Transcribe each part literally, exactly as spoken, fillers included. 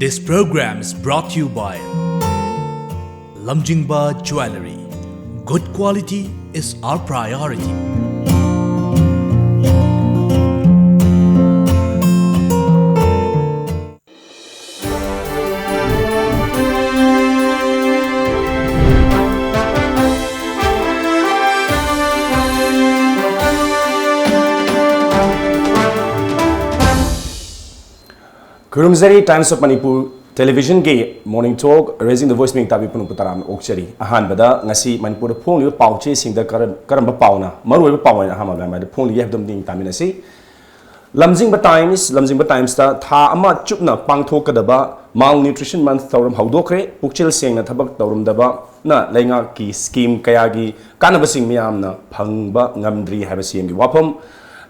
This program is brought to you by Lamjingba Jewellery. Good quality is our priority. ꯈꯨꯔꯨꯝꯖꯔꯤ꯫ Times of Manipur Television ꯒꯤ Morning Talk, Raising the Voice ꯃꯤꯡ ꯇꯥꯕꯤ ꯄꯨꯝꯅꯃꯛꯄꯨ ꯇꯔꯥꯝꯅ ꯑꯣꯛꯆꯔꯤ꯫ ꯑꯍꯥꯟꯕꯗ ꯉꯁꯤ ꯃꯅꯤꯄꯨꯔꯗ ꯐꯣꯡꯂꯤꯕ ꯄꯥꯎ ꯆꯦꯁꯤꯡꯗ ꯀꯔꯝ-, ꯀꯔꯝꯕ ꯄꯥꯎꯅ ꯃꯔꯨꯑꯣꯏꯕ ꯄꯥꯎ ꯑꯣꯏꯅ ꯑꯍꯥꯟꯕ ꯃꯌꯥꯝ ꯃꯥꯡꯗ ꯐꯣꯡꯂꯤꯒꯦ ꯍꯥꯏꯕꯗꯨ ꯑꯃꯨꯛꯇ ꯌꯦꯡ ꯇꯥꯃꯤꯟꯅꯁꯤ꯫ ꯂꯝꯖꯤꯡꯕ Times, ꯂꯝꯖꯤꯡꯕ Times ꯇ ꯊꯥ ꯑꯃ ꯆꯨꯞꯅ ꯄꯥꯡꯊꯣꯛꯀꯗꯕ Malnutrition Month ꯊꯧꯔꯝ ꯍꯧꯗꯣꯛꯈ꯭ꯔꯦ꯫ ꯄꯨꯛꯆꯦꯜ ꯁꯦꯡꯅ ꯊꯕꯛ ꯇꯧꯔꯝꯗꯕꯅ ꯂꯩꯉꯥꯛꯀꯤ scheme ꯀꯌꯥꯒꯤ ꯀꯥꯟꯅꯕꯁꯤꯡ ꯃꯤꯌꯥꯝꯅ ꯐꯪꯕ ꯉꯝꯗ꯭ꯔꯤ ꯍꯥꯏꯕ C M ꯒꯤ ꯋꯥꯐꯝ꯫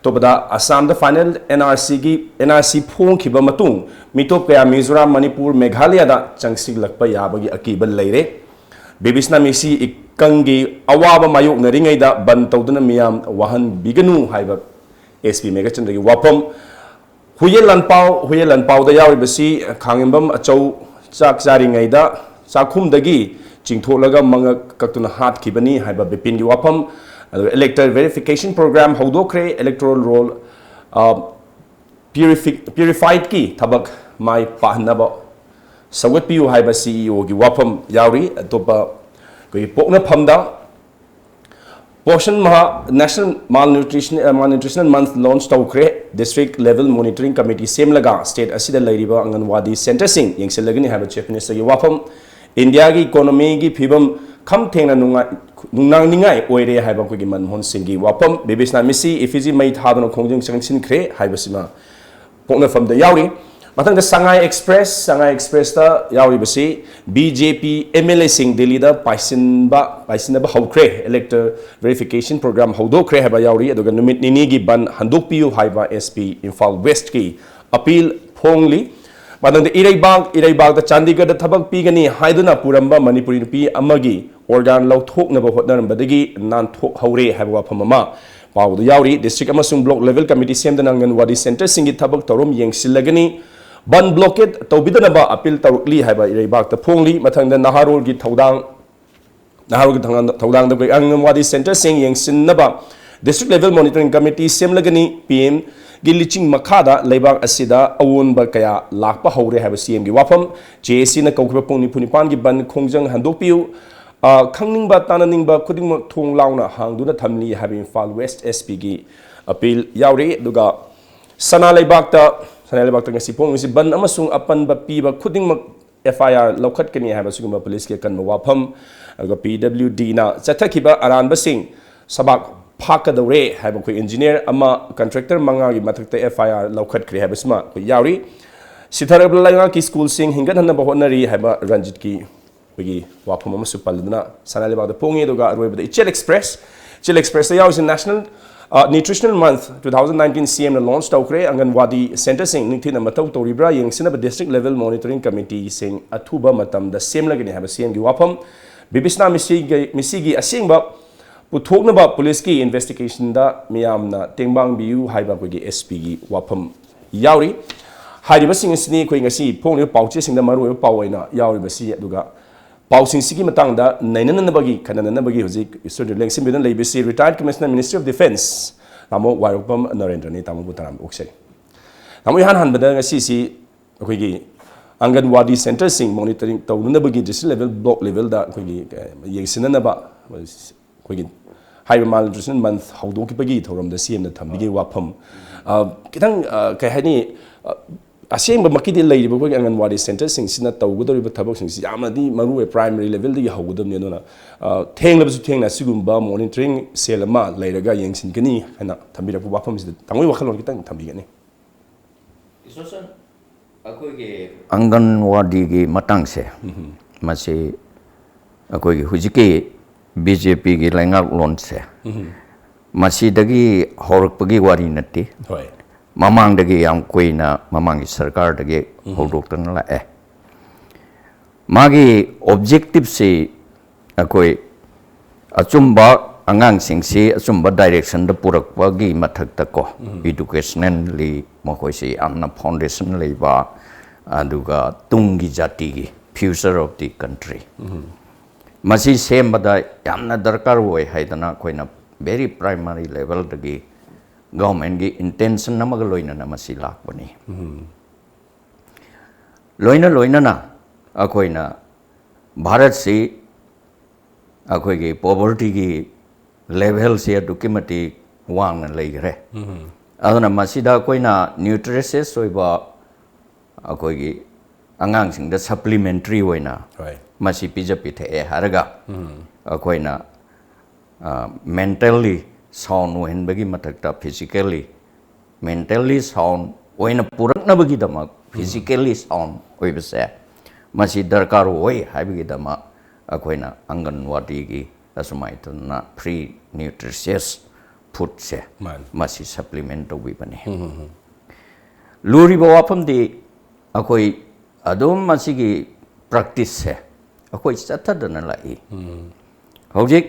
ꯑꯇꯣꯞꯄꯗ, ꯑꯁꯥꯝꯗ final N R C ꯒꯤ, N R C ꯐꯣꯡꯈꯤꯕ ꯃꯇꯨꯡ ꯃꯤꯇꯣꯞ ꯀꯌꯥ ꯃꯤꯖꯣꯔꯥꯝ, ꯃꯅꯤꯄꯨꯔ, ꯃꯦꯘꯥꯂꯌꯥꯗ ꯆꯪꯁꯤꯜꯂꯛꯄ ꯌꯥꯕꯒꯤ ꯑꯀꯤꯕ ꯂꯩꯔꯦ꯫ ꯕꯤꯕꯤꯁꯅꯥ ꯃꯤꯁꯤ ꯏꯀꯪꯒꯤ ꯑꯋꯥꯕ ꯃꯥꯌꯣꯛꯅꯔꯤꯉꯩꯗ ꯕꯟ ꯇꯧꯗꯨꯅ ꯃꯤꯌꯥꯝ ꯋꯥꯍꯟꯕꯤꯒꯅꯨ ꯍꯥꯏꯕ S P ꯃꯦꯘꯆꯟꯗ꯭ꯔꯒꯤ ꯋꯥꯐꯝ꯫ ꯍꯨꯌꯦꯟ ꯂꯥꯟꯄꯥꯎ, ꯍꯨꯌꯦꯟ ꯂꯥꯟꯄꯥꯎꯗ ꯌꯥꯎꯔꯤꯕꯁꯤ ꯈꯥꯡꯉꯦꯝꯕꯝ ꯑꯆꯧ ꯆꯥꯛ ꯆꯥꯔꯤꯉꯩꯗ ꯆꯥꯛꯈꯨꯝꯗꯒꯤ ꯆꯤꯡꯊꯣꯛꯂꯒ ꯃꯉꯛ ꯀꯛꯇꯨꯅ ꯍꯥꯠꯈꯤꯕꯅꯤ ꯍꯥꯏꯕ ꯕꯤꯄꯤꯟꯒꯤ ꯋꯥꯐꯝ꯫ ꯑꯗꯨꯒ elector verification program ꯍꯧꯗꯣꯛꯈ꯭ꯔꯦ꯫ Electoral roll, ꯑ, purifi-, purified ꯀꯤ ꯊꯕꯛ ꯃꯥꯏ ꯄꯥꯛꯍꯟꯅꯕ ꯁꯧꯒꯠꯄꯤꯌꯨ ꯍꯥꯏꯕ C E O ꯒꯤ ꯋꯥꯐꯝ ꯌꯥꯎꯔꯤ꯫ ꯑꯇꯣꯞꯄ ꯑꯩꯈꯣꯏꯒꯤ ꯄꯣꯛꯅꯐꯝꯗ Poshan Maha National Malnutrition, ꯑ, Malnutritional Month launch ꯇꯧꯈ꯭ꯔꯦ꯫ District level monitoring committee ꯁꯦꯝꯂꯒ state ꯑꯁꯤꯗ ꯂꯩꯔꯤꯕ ꯑꯪꯒꯟꯋꯥꯗꯤ centre ꯁꯤꯡ ꯌꯦꯡꯁꯤꯜꯂꯒꯅꯤ ꯍꯥꯏꯕ Chief Minister ꯒꯤ ꯋꯥꯐꯝ꯫ ꯏꯟꯗꯤꯌꯥꯒꯤ economy ꯒꯤ ꯐꯤꯕꯝ ꯈꯝ ꯊꯦꯡꯅ ꯅꯨꯡꯉꯥꯏ-, ꯅꯨꯡꯅꯥꯡꯅꯤꯡꯉꯥꯏ ꯑꯣꯏꯔꯦ ꯍꯥꯏꯕ ꯑꯩꯈꯣꯏꯒꯤ ꯃꯟꯃꯣꯍꯟ ꯁꯤꯡꯒꯤ ꯋꯥꯐꯝ꯫ ꯕꯤꯕꯤꯁꯅꯥ ꯃꯤꯁꯤ effigy ꯃꯩ ꯊꯥꯗꯨꯅ ꯈꯣꯡꯖꯪ ꯆꯪꯁꯤꯟꯈ꯭ꯔꯦ ꯍꯥꯏꯕꯁꯤꯃ ꯄꯣꯛꯅꯐꯝꯗ ꯌꯥꯎꯔꯤ꯫ ꯃꯊꯪꯗ Sangai Express, Sangai Express ꯇ ꯌꯥꯎꯔꯤꯕꯁꯤ B J P M L A ꯁꯤꯡ ꯗꯤꯜꯂꯤꯗ ꯄꯥꯏꯁꯤꯟꯕ, ꯄꯥꯏꯁꯤꯟꯅꯕ ꯍꯧꯈ꯭ꯔꯦ꯫ Elector verification program ꯍꯧꯗꯣꯛꯈ꯭ꯔꯦ ꯍꯥꯏꯕ ꯌꯥꯎꯔꯤ꯫ ꯑꯗꯨꯒ ꯅꯨꯃꯤꯠ ꯅꯤꯅꯤꯒꯤ ꯕꯟ ꯍꯟꯗꯣꯛꯄꯤꯌꯨ ꯍꯥꯏꯕ S P ꯏꯝꯐꯥꯜ West ꯀꯤ appeal ꯐꯣꯡꯂꯤ꯫ ꯃꯊꯪꯗ ꯏꯔꯩꯕꯥꯛ, ꯏꯔꯩꯕꯥꯛꯇ ꯆꯥꯟꯗꯤꯒꯔꯗ ꯊꯕꯛ ꯄꯤꯒꯅꯤ ꯍꯥꯏꯗꯨꯅ ꯄꯨꯔꯝꯕ ꯃꯅꯤꯄꯨꯔꯤ ꯅꯨꯄꯤ ꯑꯃꯒꯤ organ ꯂꯧꯊꯣꯛꯅꯕ ꯍꯣꯠꯅꯔꯝꯕꯗꯒꯤ ꯅꯥꯟꯊꯣꯛꯍꯧꯔꯦ ꯍꯥꯏꯕ ꯋꯥꯐꯝ ꯑꯃ ꯄꯥꯎꯗ ꯌꯥꯎꯔꯤ꯫ District ꯑꯃꯁꯨꯡ block level committee ꯁꯦꯝꯗꯨꯅ ꯑꯪꯒꯟꯋꯥꯗꯤ centre ꯁꯤꯡꯒꯤ ꯊꯕꯛ ꯊꯧꯔꯝ ꯌꯦꯡꯁꯤꯜꯂꯒꯅꯤ꯫ ꯕꯟ ꯕ꯭ꯂꯣꯀꯦꯠ ꯇꯧꯕꯤꯗꯅꯕ ꯑꯄꯤꯜ ꯇꯧꯔꯛꯂꯤ ꯍꯥꯏꯕ ꯏꯔꯩꯕꯥꯛꯇ ꯐꯣꯡꯂꯤ꯫ ꯃꯊꯪꯗ ꯅꯍꯥꯔꯣꯜꯒꯤ ꯊꯧꯗꯥꯡ, ꯅꯍꯥꯔꯣꯜꯒꯤ ꯊꯧꯗꯥꯡ-, ꯊꯧꯗꯥꯡꯗ ꯑꯩꯈꯣꯏ ꯑꯪꯒꯟꯋꯥꯗꯤ ꯁꯦꯟꯇꯔꯁꯤꯡ ꯌꯦꯡꯁꯤꯟꯅꯕ ꯗꯤꯁꯇ꯭ꯔꯤꯛ ꯂꯦꯚꯦꯜ ꯃꯣꯅꯤꯇꯔꯤꯡ ꯀꯃꯤꯇꯤ ꯁꯦꯝꯂꯒꯅꯤ꯫ ꯄꯤ ꯑꯦꯝꯒꯤ ꯂꯨꯆꯤꯡ ꯃꯈꯥꯗ ꯂꯩꯕꯥꯛ ꯑꯁꯤꯗ ꯑꯑꯣꯟꯕ ꯀꯌꯥ ꯂꯥꯛꯄ ꯍꯧꯔꯦ ꯍꯥꯏꯕ ꯁꯤ ꯑꯦꯝꯒꯤ ꯋꯥꯐꯝ꯫ ꯖꯦ ꯑꯦ ꯁꯤꯅ ꯀꯧꯈꯤꯕ ꯄꯨꯡ ꯅꯤꯐꯨ ꯅꯤꯄꯥꯟꯒꯤ ꯕꯟ ꯈꯣꯡꯖꯪ ꯍꯟꯗꯣꯛꯄꯤꯌꯨ꯫ ꯑ, ꯈꯪꯅꯤꯡꯕ ꯇꯥꯅꯅꯤꯡꯕ ꯈꯨꯗꯤꯡꯃꯛ ꯊꯣꯡ ꯂꯥꯎꯅ ꯍꯥꯡꯗꯨꯅ ꯊꯝꯂꯤ ꯍꯥꯏꯕ ꯏꯝꯐꯥꯜ ꯋꯦꯁ ꯑꯦꯁ ꯄꯤꯒꯤ ꯑꯄꯤꯜ ꯌꯥꯎꯔꯤ꯫ ꯑꯗꯨꯒ ꯁꯅꯥ ꯂꯩꯕꯥꯛꯇ, ꯁꯅꯥ ꯂꯩꯕꯥꯛꯇ ꯉꯁꯤ ꯐꯣꯡꯂꯤꯁꯤ ꯕꯟ ꯑꯃꯁꯨꯡ ꯑꯄꯟꯕ ꯄꯤꯕ ꯈꯨꯗꯤꯡꯃꯛ ꯑꯦꯐ ꯑꯥꯏ ꯑꯥꯔ ꯂꯧꯈꯠꯀꯅꯤ ꯍꯥꯏꯕ ꯁꯤꯒꯨꯝꯕ ꯄꯨꯂꯤꯁꯀꯤ ꯑꯀꯟꯕ ꯋꯥꯐꯝ꯫ ꯑꯗꯨꯒ ꯄꯤ ꯗꯕ꯭ꯂꯤꯎ ꯗꯤꯅ ꯆꯠꯊꯈꯤꯕ ꯑꯔꯥꯟꯕꯁꯤꯡ ꯁꯕꯥꯛ ꯐꯥꯛꯀꯗꯧꯔꯦ ꯍꯥꯏꯕ ꯑꯩꯈꯣꯏ ꯏꯟꯖꯤꯅꯤꯌꯔ ꯑꯃ, ꯀꯟꯇ꯭ꯔꯦꯛꯇꯔ ꯃꯉꯥꯒꯤ ꯃꯊꯛꯇ ꯑꯦꯐ ꯑꯥꯏ ꯑꯥꯔ ꯂꯧꯈꯠꯈ꯭ꯔꯦ ꯍꯥꯏꯕꯁꯤꯃ ꯑꯩꯈꯣꯏ ꯌꯥꯎꯔꯤ꯫ ꯁꯤꯊꯔꯕ ꯂꯩꯉꯥꯛꯀꯤ ꯁ꯭ꯀꯨꯜꯁꯤꯡ ꯍꯤꯡꯒꯠꯍꯟꯅꯕ ꯍꯣꯠꯅꯔꯤ ꯍꯥꯏꯕ ꯔꯟꯖꯤꯠꯀꯤ ꯑꯩꯈꯣꯏꯒꯤ ꯋꯥꯐꯝ ꯑꯃꯁꯨ ꯄꯜꯂꯗꯨꯅ ꯁꯅꯥ ꯂꯩꯕꯥꯛꯇ ꯐꯣꯡꯉꯤ꯫ ꯑꯗꯨꯒ ꯑꯔꯣꯏꯕꯗ ꯏꯆꯦꯜ ꯑꯦꯛꯁꯄ꯭ꯔꯦꯁ, ꯏꯆꯦꯜ ꯑꯦꯛꯁꯄ꯭ꯔꯦꯁꯇ ꯌꯥꯎꯔꯤꯁꯤ National, ꯑ, Nutritional Month two thousand nineteen ꯁꯤ ꯑꯦꯝꯅ ꯂꯣꯟꯆ ꯇꯧꯈ꯭ꯔꯦ꯫ ꯑꯪꯒꯟꯋꯥꯗꯤ ꯁꯦꯟꯇꯔꯁꯤꯡ ꯅꯤꯡꯊꯤꯅ ꯃꯊꯧ ꯇꯧꯔꯤꯕ꯭ꯔꯥ ꯌꯦꯡꯁꯤꯟꯅꯕ ꯗꯤꯁꯇ꯭ꯔꯤꯛ ꯂꯦꯚꯦꯜ ꯃꯣꯅꯤꯇꯔꯤꯡ ꯀꯃꯤꯇꯤꯁꯤꯡ ꯑꯊꯨꯕ ꯃꯇꯝꯗ ꯁꯦꯝꯂꯒꯅꯤ ꯍꯥꯏꯕ ꯁꯤ ꯑꯦꯝꯒꯤ ꯋꯥꯐꯝ꯫ ꯕꯤꯕꯤꯁꯅꯥ ꯃꯤꯁꯤꯒꯤ, ꯃꯤꯁꯤꯒꯤ ꯑꯁꯦꯡꯕ ꯄꯨꯊꯣꯛꯅꯕ ꯄꯨꯂꯤꯁꯀꯤ ꯏꯟꯚꯦꯁꯇꯤꯒꯦꯁꯟꯗ ꯃꯤꯌꯥꯝꯅ ꯇꯦꯡꯕꯥꯡꯕꯤꯌꯨ ꯍꯥꯏꯕ ꯑꯩꯈꯣꯏꯒꯤ ꯑꯦꯁ ꯄꯤꯒꯤ ꯋꯥꯐꯝ ꯌꯥꯎꯔꯤ꯫ ꯍꯥꯏꯔꯤꯕꯁꯤꯡ ꯑꯁꯤꯅꯤ ꯑꯩꯈꯣꯏ ꯉꯁꯤ ꯐꯣꯡꯂꯤꯕ ꯄꯥꯎꯆꯦꯁꯤꯡꯗ ꯃꯔꯨꯑꯣꯏꯕ ꯄꯥꯎ ꯑꯣꯏꯅ ꯌꯥꯎꯔꯤꯕꯁꯤ꯫ ꯑꯗꯨꯒ ꯄꯥꯎꯁꯤꯡꯁꯤꯒꯤ ꯃꯇꯥꯡꯗ ꯅꯩꯅꯅꯅꯕꯒꯤ, ꯈꯟꯅꯅꯅꯕꯒꯤ ꯍꯧꯖꯤꯛ ꯏꯁꯇꯨꯗꯤꯑꯣꯗ ꯂꯦꯡꯁꯤꯟꯕꯤꯗꯨꯅ ꯂꯩꯕꯁꯤ retired Commissioner, Ministry of Defence, ꯇꯥꯃꯣ ꯋꯥꯏꯔꯣꯛꯄꯝ ꯅꯔꯦꯟꯗ꯭ꯔꯅꯤ꯫ ꯇꯥꯃꯣꯕꯨ ꯇꯔꯥꯝꯅ ꯑꯣꯛꯆꯔꯤ꯫ ꯇꯥꯃꯣ, ꯏꯍꯥꯟ ꯍꯥꯟꯕꯗ ꯉꯁꯤꯁꯤ ꯑꯩꯈꯣꯏꯒꯤ ꯑꯪꯒꯟꯋꯥꯗꯤ ꯁꯦꯟꯇꯔꯁꯤꯡ ꯃꯣꯅꯤꯇꯔꯤꯡ ꯇꯧꯅꯅꯕꯒꯤ ꯗꯤꯁꯇ꯭ꯔꯤꯛ ꯂꯦꯚꯦꯜ, ꯕ꯭ꯂꯣꯛ ꯂꯦꯚꯦꯜꯗ ꯑꯩꯈꯣꯏꯒꯤ, ꯑ, ꯌꯦꯡꯁꯤꯟꯅꯅꯕ ꯑꯩꯈꯣꯏꯒꯤ ꯍꯥꯏꯔꯤꯕ Malnutrition Month ꯍꯧꯗꯣꯛꯈꯤꯕꯒꯤ ꯊꯧꯔꯝꯗ ꯁꯤ ꯑꯦꯝꯅ ꯊꯝꯕꯤꯈꯤꯕ ꯋꯥꯐꯝ, ꯑ, ꯈꯤꯇꯪ, ꯑ, ꯀꯩ ꯍꯥꯏꯅꯤ, ꯑ, ꯑꯁꯦꯡꯕꯃꯛꯀꯤꯗꯤ ꯂꯩꯔꯤꯕ ꯑꯩꯈꯣꯏꯒꯤ ꯑꯪꯒꯟꯋꯥꯗꯤ ꯁꯦꯟꯇꯔꯁꯤꯡꯁꯤꯅ ꯇꯧꯒꯗꯧꯔꯤꯕ ꯊꯕꯛꯁꯤꯡꯁꯤ ꯌꯥꯝꯅꯗꯤ ꯃꯔꯨ ꯑꯣꯏ, ꯄ꯭ꯔꯥꯏꯃꯔꯤ ꯂꯦꯚꯦꯜꯗꯒꯤ ꯍꯧꯒꯗꯕꯅꯤ꯫ ꯑꯗꯨꯅ, ꯑ, ꯊꯦꯡꯂꯕꯁꯨ ꯊꯦꯡꯅ ꯑꯁꯤꯒꯨꯝꯕ ꯃꯣꯅꯤꯇꯔꯤꯡ ꯁꯦꯜ ꯑꯃ ꯂꯩꯔꯒ ꯌꯦꯡꯁꯤꯟꯒꯅꯤ ꯍꯥꯏꯅ ꯊꯝꯕꯤꯔꯛꯄ ꯋꯥꯐꯝꯁꯤꯗ ꯇꯥꯃꯣꯒꯤ ꯋꯥꯈꯜꯂꯣꯟ ꯈꯤꯇꯪ ꯊꯝꯕꯤꯒꯅꯤ꯫ ꯏꯁꯣꯔꯁꯟ, ꯑꯩꯈꯣꯏꯒꯤ ꯑꯪꯒꯟꯋꯥꯗꯤꯒꯤ ꯃꯇꯥꯡꯁꯦ, ꯎꯝ꯫ ꯃꯁꯤ ꯑꯩꯈꯣꯏꯒꯤ ꯍꯧꯖꯤꯛꯀꯤ ꯕꯤ ꯖꯦ ꯄꯤꯒꯤ ꯂꯩꯉꯥꯛꯂꯣꯟꯁꯦ, ꯎꯝ꯫ ꯃꯁꯤꯗꯒꯤ ꯍꯧꯔꯛꯄꯒꯤ ꯋꯥꯔꯤ ꯅꯠꯇꯦ꯫ ꯍꯣꯏ꯫ ꯃꯃꯥꯡꯗꯒꯤ ꯌꯥꯝ ꯀꯨꯏꯅ ꯃꯃꯥꯡꯒꯤ ꯁꯔꯀꯥꯔꯗꯒꯤ ꯎꯝ꯫ ꯍꯧꯗꯣꯛꯇꯨꯅ ꯂꯥꯛꯑꯦ꯫ ꯃꯥꯒꯤ ꯑꯣꯕꯖꯦꯛꯇꯤꯞꯁꯤ ꯑꯩꯈꯣꯏ ꯑꯆꯨꯝꯕ ꯑꯉꯥꯡꯁꯤꯡꯁꯤ ꯑꯆꯨꯝꯕ ꯗꯥꯏꯔꯦꯛꯁꯟꯗ ꯄꯨꯔꯛꯄꯒꯤ ꯃꯊꯛꯇ ꯀꯣ, ꯎꯝ꯫ ꯏꯗꯨꯀꯦꯁꯅꯦꯜꯂꯤ ꯃꯈꯣꯏꯁꯤ ꯌꯥꯝꯅ ꯐꯥꯎꯟꯗꯦꯁꯟ ꯂꯩꯕ, ꯑꯗꯨꯒ ꯇꯨꯡꯒꯤ ꯖꯥꯇꯤꯒꯤ future of the country, ꯃꯁꯤ ꯁꯦꯝꯕꯗ ꯌꯥꯝꯅ ꯗꯔꯀꯥꯔ ꯑꯣꯏ ꯍꯥꯏꯗꯅ ꯑꯩꯈꯣꯏꯅ very primary levelꯗꯒꯤ governmentꯀꯤ intention ꯑꯃꯒ ꯂꯣꯏꯅꯅ ꯃꯁꯤ ꯂꯥꯛꯄꯅꯤ꯫ ꯂꯣꯏꯅ ꯂꯣꯏꯅꯅ ꯑꯩꯈꯣꯏꯅ ꯚꯥꯔꯠꯁꯤ ꯑꯩꯈꯣꯏꯒꯤ povertyꯒꯤ levelꯁꯦ ꯑꯗꯨꯛꯀꯤ ꯃꯇꯤꯛ ꯋꯥꯡꯅ ꯂꯩꯈ꯭ꯔꯦ꯫ ꯑꯗꯨꯅ ꯃꯁꯤꯗ ꯑꯩꯈꯣꯏꯅ nutritious ꯑꯣꯏꯕ ꯑꯩꯈꯣꯏꯒꯤ ꯑꯉꯥꯡꯁꯤꯡꯗ supplementary ꯑꯣꯏꯅ ꯍꯣꯏ꯫ ꯃꯁꯤ ꯄꯤꯖ ꯄꯤꯊꯛꯑꯦ ꯍꯥꯏꯔꯒ ꯑꯩꯈꯣꯏꯅ mentally sound ꯑꯣꯏꯍꯟꯕꯒꯤ ꯃꯊꯛꯇ physically, mentally sound ꯑꯣꯏꯅ ꯄꯨꯔꯛꯅꯕꯒꯤꯗꯃꯛ physically sound ꯑꯣꯏꯕꯁꯦ ꯃꯁꯤ ꯗꯔꯀꯥꯔ ꯑꯣꯏ ꯍꯥꯏꯕꯒꯤꯗꯃꯛ ꯑꯩꯈꯣꯏꯅ ꯑꯪꯒꯟꯋꯥꯗꯤꯒꯤ ꯑꯁꯨꯃꯥꯏꯅ ꯇꯧꯗꯅ free nutritious foodꯁꯦ ꯃꯥꯅꯤ꯫ ꯃꯁꯤ supplement ꯇꯧꯕꯤꯕꯅꯤ꯫ ꯂꯨꯔꯤꯕ ꯋꯥꯐꯝꯗꯤ ꯑꯩꯈꯣꯏ ꯑꯗꯨꯝ ꯃꯁꯤꯒꯤ practiceꯁꯦ ꯑꯩꯈꯣꯏ ꯆꯠꯊꯗꯅ ꯂꯥꯛꯏ꯫ ꯍꯧꯖꯤꯛ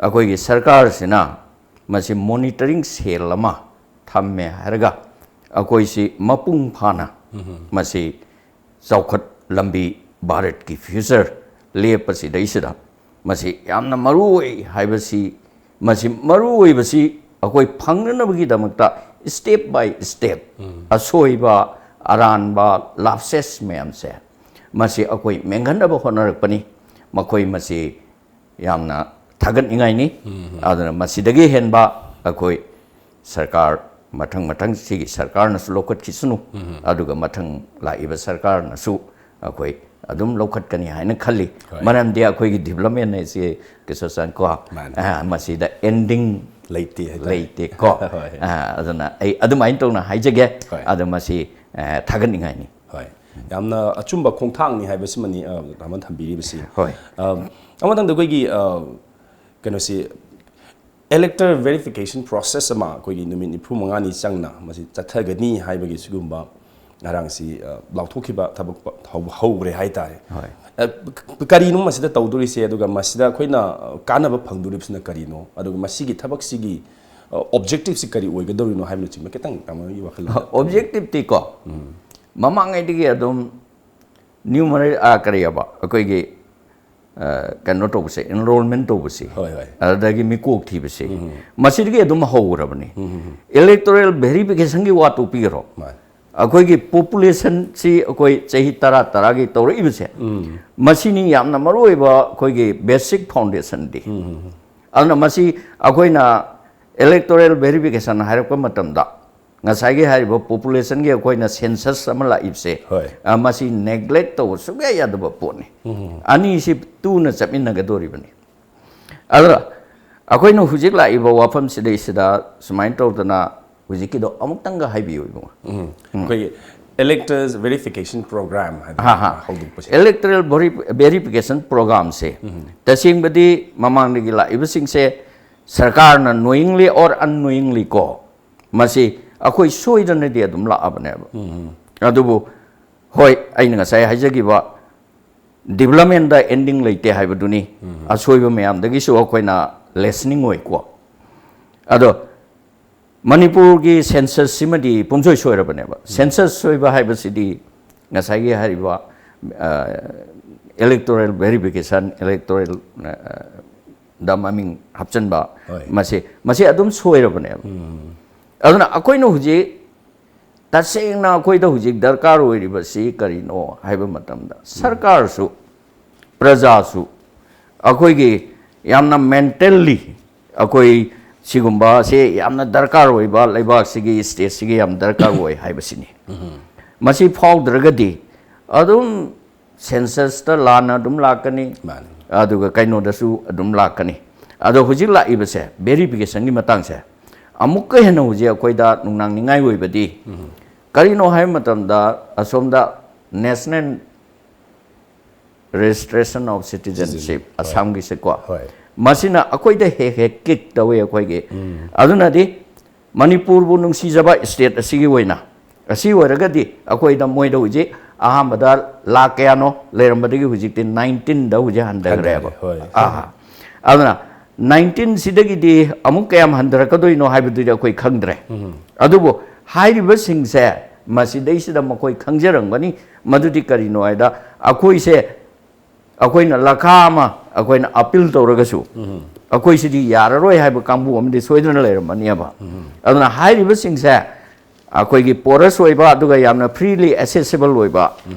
ꯑꯩꯈꯣꯏꯒꯤ ꯁꯔꯀꯥꯔꯁꯤꯅ ꯃꯁꯤ monitoring cell ꯑꯃ ꯊꯝꯃꯦ ꯍꯥꯏꯔꯒ ꯑꯩꯈꯣꯏꯁꯤ ꯃꯄꯨꯡ ꯐꯥꯅ ꯃꯁꯤ ꯆꯥꯎꯈꯠ ꯂꯝꯕꯤ ꯚꯥꯔꯠꯀꯤ future ꯂꯦꯞꯄꯁꯤꯗꯩꯁꯤꯗ ꯃꯁꯤ ꯌꯥꯝꯅ ꯃꯔꯨ ꯑꯣꯏ ꯍꯥꯏꯕꯁꯤ, ꯃꯁꯤ ꯃꯔꯨ ꯑꯣꯏꯕꯁꯤ ꯑꯩꯈꯣꯏ ꯐꯪꯅꯅꯕꯒꯤꯗꯃꯛꯇ step by step ꯑꯁꯣꯏꯕ, ꯑꯔꯥꯟꯕ, lapses ꯃꯌꯥꯝꯁꯦ ꯃꯁꯤ ꯑꯩꯈꯣꯏ ꯃꯦꯟꯒꯠꯅꯕ ꯍꯣꯠꯅꯔꯛꯄꯅꯤ꯫ ꯃꯈꯣꯏ ꯃꯁꯤ ꯌꯥꯝꯅ ꯊꯥꯒꯠꯅꯤꯡꯉꯥꯏꯅꯤ꯫ ꯑꯗꯨꯅ ꯃꯁꯤꯗꯒꯤ ꯍꯦꯟꯕ ꯑꯩꯈꯣꯏ ꯁꯔꯀꯥꯔ ꯃꯊꯪ ꯃꯊꯪ ꯁꯤꯒꯤ ꯁꯔꯀꯥꯔꯅꯁꯨ ꯂꯧꯈꯠꯈꯤꯁꯅꯨ, ꯑꯗꯨꯒ ꯃꯊꯪ ꯂꯥꯛꯏꯕ ꯁꯔꯀꯥꯔꯅꯁꯨ ꯑꯩꯈꯣꯏ ꯑꯗꯨꯝ ꯂꯧꯈꯠꯀꯅꯤ ꯍꯥꯏꯅ ꯈꯜꯂꯤ꯫ ꯍꯣꯏ꯫ ꯃꯔꯝꯗꯤ ꯑꯩꯈꯣꯏꯒꯤ development ꯍꯥꯏꯁꯤ ꯀ꯭ꯔꯤꯁꯅꯆꯟ ꯀꯣ, ꯃꯥꯅꯤ꯫ ꯑ, ꯃꯁꯤꯗ ending ꯂꯩꯇꯦ ꯍꯥꯏꯇꯥꯔꯦ꯫ ꯂꯩꯇꯦꯀꯣ꯫ ꯍꯣꯏ꯫ ꯑ, ꯑꯗꯨꯅ ꯑꯩ ꯑꯗꯨꯃꯥꯏꯅ ꯇꯧꯅ ꯍꯥꯏꯖꯒꯦ꯫ ꯍꯣꯏ꯫ ꯑꯗꯣ ꯃꯁꯤ, ꯑ, ꯊꯥꯒꯠꯅꯤꯡꯉꯥꯏꯅꯤ꯫ ꯍꯣꯏ꯫ ꯌꯥꯝꯅ ꯑꯆꯨꯝꯕ ꯈꯣꯡꯊꯥꯡꯅꯤ ꯍꯥꯏꯕꯁꯤꯃꯅꯤ, ꯑ, ꯇꯥꯃꯣꯅ ꯊꯝꯕꯤꯔꯤꯕꯁꯤ꯫ ꯍꯣꯏ꯫ ꯑ, ꯑꯃꯇꯪꯗ ꯑꯩꯈꯣꯏꯒꯤ, ꯑ, ꯀꯩꯅꯣꯁꯤ, electoral verification process ꯑꯃ ꯑꯩꯈꯣꯏꯒꯤ ꯅꯨꯃꯤꯠ ꯅꯤꯐꯨ ꯃꯉꯥꯅꯤ ꯆꯪꯅ ꯃꯁꯤ ꯆꯠꯊꯒꯅꯤ ꯍꯥꯏꯕꯒꯤ ꯁꯤꯒꯨꯝꯕ ꯉꯔꯥꯡꯁꯤ, ꯑ, ꯂꯥꯎꯊꯣꯛꯈꯤꯕ ꯊꯕꯛ ꯄ-, ꯍꯧ-, ꯍꯧꯈ꯭ꯔꯦ ꯍꯥꯏꯇꯥꯔꯦ꯫ ꯍꯣꯏ꯫ ꯑ, ꯀ-, ꯀꯔꯤꯅꯣ ꯃꯁꯤꯗ ꯇꯧꯗꯣꯔꯤꯁꯦ? ꯑꯗꯨꯒ ꯃꯁꯤꯗ ꯑꯩꯈꯣꯏꯅ, ꯑ, ꯀꯥꯟꯅꯕ ꯐꯪꯗꯣꯔꯤꯕꯁꯤꯅ ꯀꯔꯤꯅꯣ? ꯑꯗꯨꯒ ꯃꯁꯤꯒꯤ ꯊꯕꯛꯁꯤꯒꯤ, ꯑ, objectiveꯁꯤ ꯀꯔꯤ ꯑꯣꯏꯒꯗꯧꯔꯤꯅꯣ ꯍꯥꯏꯕꯅꯆꯤꯡꯕ ꯈꯤꯇꯪ ꯇꯥꯃꯣꯒꯤ ꯋꯥꯈꯜꯂꯣꯟ꯫ Objectiveꯇꯤꯀꯣ, ꯎꯝ꯫ ꯃꯃꯥꯡꯉꯩꯗꯒꯤ ꯑꯗꯨꯝ ꯅ꯭ꯌꯨꯃꯔꯦ ꯀꯔꯤꯑꯕ ꯑꯩꯈꯣꯏꯒꯤ ꯑ, ꯀꯩꯅꯣ ꯇꯧꯕꯁꯦ, ꯏꯟꯔꯣꯜꯃꯦꯟ ꯇꯧꯕꯁꯦ, ꯍꯣꯏ, ꯍꯣꯏ. ꯑꯗꯨꯗꯒꯤ ꯃꯤꯀꯣꯛ ꯊꯤꯕꯁꯦ, ꯃꯁꯤꯗꯒꯤ ꯑꯗꯨꯝ ꯍꯧꯈ꯭ꯔꯕꯅꯤ꯫ ꯏꯂꯦꯛꯇꯣꯔꯦꯜ ꯚꯦꯔꯤꯐꯤꯀꯦꯁꯟꯒꯤ ꯋꯥ ꯇꯣꯛꯄꯤꯈ꯭ꯔꯣ, ꯃꯥꯅꯤ. ꯑꯩꯈꯣꯏꯒꯤ ꯄꯣꯄꯨꯂꯦꯁꯟꯁꯤ ꯑꯩꯈꯣꯏ ꯆꯍꯤ ꯇꯔꯥ ꯇꯔꯥꯒꯤ ꯇꯧꯔꯛꯏꯕꯁꯦ, ꯃꯁꯤꯅꯤ ꯌꯥꯝꯅ ꯃꯔꯨ ꯑꯣꯏꯕ ꯑꯩꯈꯣꯏꯒꯤ ꯕꯦꯁꯤꯛ ꯐꯥꯎꯟꯗꯦꯁꯟꯗꯤ꯫ ꯑꯗꯨꯅ ꯃꯁꯤ ꯑꯩꯈꯣꯏꯅ ꯏꯂꯦꯛꯇꯣꯔꯦꯜ ꯚꯦꯔꯤꯐꯤꯀꯦꯁꯟ ꯍꯥꯏꯔꯛꯄ ꯃꯇꯝꯗ, ꯉꯁꯥꯏꯒꯤ ꯍꯥꯏꯔꯤꯕ ꯄꯣꯄꯨꯂꯦꯁꯟꯒꯤ ꯑꯩꯈꯣꯏꯅ ꯁꯦꯟꯁꯁ ꯑꯃ ꯂꯥꯛꯏꯕꯁꯦ, ꯍꯣꯏ. ꯑ, ꯃꯁꯤ ꯅꯦꯒ꯭ꯂꯦꯛ ꯇꯧꯕ ꯁꯨꯡꯌꯥ ꯌꯥꯗꯕ ꯄꯣꯠꯅꯤ꯫ ꯑꯅꯤꯁꯤ ꯇꯨꯅ ꯆꯠꯃꯤꯟꯅꯒꯗꯧꯔꯤꯕꯅꯤ꯫ ꯑꯗꯨꯒ ꯑꯩꯈꯣꯏꯅ ꯍꯧꯖꯤꯛ ꯂꯥꯛꯏꯕ ꯋꯥꯐꯝꯁꯤꯗꯩꯁꯤꯗ ꯁꯨꯃꯥꯏꯅ ꯇꯧꯗꯅ, ꯍꯧꯖꯤꯛꯀꯤꯗꯣ ꯑꯃꯨꯛꯇꯪꯒ ꯍꯥꯏꯕꯤꯌꯨ, ꯏꯕꯨꯡꯉꯣ꯫ ꯑꯩꯈꯣꯏꯒꯤ ꯏꯂꯦꯛꯇꯔꯁ ꯚꯦꯔꯤꯐꯤꯀꯦꯁꯟ ꯄ꯭ꯔꯣꯒ꯭ꯔꯥꯝ ꯍꯥꯏꯗꯅ ꯍꯥ, ꯍꯥ. ꯍꯧꯗꯣꯛꯄꯁꯦ. ꯏꯂꯦꯛꯇꯣꯔꯦꯜ ꯚꯦꯔꯤꯐꯤꯀꯦꯁꯟ ꯄ꯭ꯔꯣꯒ꯭ꯔꯥꯝꯁꯦ ꯇꯁꯦꯡꯕꯗꯤ ꯃꯃꯥꯡꯗꯒꯤ ꯂꯥꯛꯏꯕꯁꯤꯡꯁꯦ ꯁꯔꯀꯥꯔꯅ knowingly or unknowingly ꯀꯣ, ꯃꯁꯤ ꯑꯩꯈꯣꯏ ꯁꯣꯏꯗꯅꯗꯤ ꯑꯗꯨꯝ ꯂꯥꯛꯑꯕꯅꯦꯕ꯫ ꯑꯗꯨꯕꯨ ꯍꯣꯏ, ꯑꯩꯅ ꯉꯁꯥꯏ ꯍꯥꯏꯖꯈꯤꯕ ꯗꯤꯕꯂꯞꯃꯦꯟꯗ ꯑꯦꯟꯗꯤꯡ ꯂꯩꯇꯦ ꯍꯥꯏꯕꯗꯨꯅꯤ꯫ ꯑꯁꯣꯏꯕ ꯃꯌꯥꯝꯗꯒꯤꯁꯨ ꯑꯩꯈꯣꯏꯅ ꯂꯦꯁꯅꯤꯡ ꯑꯣꯏꯀꯣ꯫ ꯑꯗꯣ ꯃꯅꯤꯄꯨꯔꯒꯤ ꯁꯦꯟꯁꯁꯁꯤꯃꯗꯤ ꯄꯨꯝꯁꯣꯏ ꯁꯣꯏꯔꯕꯅꯦꯕ꯫ ꯁꯦꯟꯁꯁ ꯁꯣꯏꯕ ꯍꯥꯏꯕꯁꯤꯗꯤ ꯉꯁꯥꯏꯒꯤ ꯍꯥꯏꯔꯤꯕ ꯏꯂꯦꯛꯇꯣꯔꯦꯜ ꯚꯦꯔꯤꯐꯤꯀꯦꯁꯟ, ꯏꯂꯦꯛꯇꯣꯔꯦꯜ ꯗ ꯃꯃꯤꯡ ꯍꯥꯞꯆꯤꯟꯕ, ꯍꯣꯏ. ꯃꯁꯤ ꯃꯁꯤ ꯑꯗꯨꯝ ꯁꯣꯏꯔꯕꯅꯦꯕ꯫ ꯑꯗꯨꯅ ꯑꯩꯈꯣꯏꯅ ꯍꯧꯖꯤꯛ ꯇꯁꯦꯡꯅ ꯑꯩꯈꯣꯏꯗ ꯍꯧꯖꯤꯛ ꯗꯔꯀꯥꯔ ꯑꯣꯏꯔꯤꯕꯁꯤ ꯀꯔꯤꯅꯣ ꯍꯥꯏꯕ ꯃꯇꯝꯗ, ꯁꯔꯀꯥꯔꯁꯨ ꯄ꯭ꯔꯖꯥꯁꯨ ꯑꯩꯈꯣꯏꯒꯤ ꯌꯥꯝꯅ ꯃꯦꯟꯇꯦꯜꯂꯤ ꯑꯩꯈꯣꯏ ꯁꯤꯒꯨꯝꯕꯁꯦ ꯌꯥꯝꯅ ꯗꯔꯀꯥꯔ ꯑꯣꯏꯕ, ꯂꯩꯕꯥꯛꯁꯤꯒꯤ, ꯁ꯭ꯇꯦꯠꯁꯤꯒꯤ ꯌꯥꯝ ꯗꯔꯀꯥꯔ ꯑꯣꯏ ꯍꯥꯏꯕꯁꯤꯅꯤ꯫ ꯃꯁꯤ ꯐꯥꯎꯗ꯭ꯔꯒꯗꯤ ꯑꯗꯨꯝ ꯁꯦꯟꯁꯁꯇ ꯂꯥꯟꯅ ꯑꯗꯨꯝ ꯂꯥꯛꯀꯅꯤ꯫ ꯃꯥꯅꯤ. ꯑꯗꯨꯒ ꯀꯩꯅꯣꯗꯁꯨ ꯑꯗꯨꯝ ꯂꯥꯛꯀꯅꯤ꯫ ꯑꯗꯣ ꯍꯧꯖꯤꯛ ꯂꯥꯛꯏꯕꯁꯦ, ꯚꯦꯔꯤꯐꯤꯀꯦꯁꯟꯒꯤ ꯃꯇꯥꯡꯁꯦ, ꯑꯃꯨꯛꯀ ꯍꯦꯟꯅ ꯍꯧꯖꯤꯛ ꯑꯩꯈꯣꯏꯗ ꯅꯨꯡꯅꯥꯡꯅꯤꯡꯉꯥꯏ ꯑꯣꯏꯕꯗꯤ ꯀꯔꯤꯅꯣ ꯍꯥꯏꯕ ꯃꯇꯝꯗ, ꯑꯁꯣꯝꯗ National Registration of Citizenship, Citizen. ꯍꯣꯏ. ꯑꯁꯥꯝꯒꯤꯁꯦꯀꯣ, ꯍꯣꯏ. ꯃꯁꯤꯅ ꯑꯩꯈꯣꯏꯗ ꯍꯦꯛ ꯍꯦꯛ ꯀꯤꯛ ꯇꯧꯋꯤ ꯑꯩꯈꯣꯏꯒꯤ꯫ ꯑꯗꯨꯅꯗꯤ ꯃꯅꯤꯄꯨꯔꯕꯨ ꯅꯨꯡꯁꯤꯖꯕ ꯁ꯭ꯇꯦꯠ ꯑꯁꯤꯒꯤ ꯑꯣꯏꯅ, ꯑꯁꯤ ꯑꯣꯏꯔꯒꯗꯤ ꯑꯩꯈꯣꯏꯗ, ꯃꯣꯏꯗ ꯍꯧꯖꯤꯛ ꯑꯍꯥꯟꯕꯗ ꯂꯥꯛ ꯀꯌꯥꯅꯣ ꯂꯩꯔꯝꯕꯗꯒꯤ ꯍꯧꯖꯤꯛꯇꯤ ꯅꯥꯏꯟꯇꯤꯟꯗ ꯍꯧꯖꯤꯛ ꯍꯟꯊꯈ꯭ꯔꯦꯕ꯫ ꯍꯟꯊꯔꯦ, ꯍꯣꯏ. ꯑꯥ. ꯑꯗꯨꯅ ꯅꯥꯏꯟꯇꯤꯟꯁꯤꯗꯒꯤꯗꯤ ꯑꯃꯨꯛ ꯀꯌꯥꯝ ꯍꯟꯊꯔꯛꯀꯗꯣꯏꯅꯣ ꯍꯥꯏꯕꯗꯨꯗꯤ ꯑꯩꯈꯣꯏ ꯈꯪꯗ꯭ꯔꯦ꯫ ꯑꯗꯨꯕꯨ ꯍꯥꯏꯔꯤꯕꯁꯤꯡꯁꯦ ꯃꯁꯤꯗꯩꯁꯤꯗ ꯃꯈꯣꯏ ꯈꯪꯖꯔꯝꯒꯅꯤ꯫ ꯃꯗꯨꯗꯤ ꯀꯔꯤꯅꯣ ꯍꯥꯏꯗ, ꯑꯩꯈꯣꯏꯁꯦ, ꯑꯩꯈꯣꯏꯅ ꯂꯈꯥ ꯑꯃ ꯑꯩꯈꯣꯏꯅ ꯑꯄꯤꯜ ꯇꯧꯔꯒꯁꯨ, ꯑꯩꯈꯣꯏꯁꯤꯗꯤ ꯌꯥꯔꯔꯣꯏ ꯍꯥꯏꯕ ꯀꯥꯡꯕꯨ ꯑꯃꯗꯤ ꯁꯣꯏꯗꯅ ꯂꯩꯔꯝꯃꯅꯦꯕ꯫ ꯑꯗꯨꯅ ꯍꯥꯏꯔꯤꯕꯁꯤꯡꯁꯦ ꯑꯩꯈꯣꯏꯒꯤ ꯄꯣꯔꯁ ꯑꯣꯏꯕ, ꯑꯗꯨꯒ ꯌꯥꯝꯅ ꯐ꯭ꯔꯤꯂꯤ ꯑꯦꯁꯦꯁꯤꯕꯜ ꯑꯣꯏꯕ,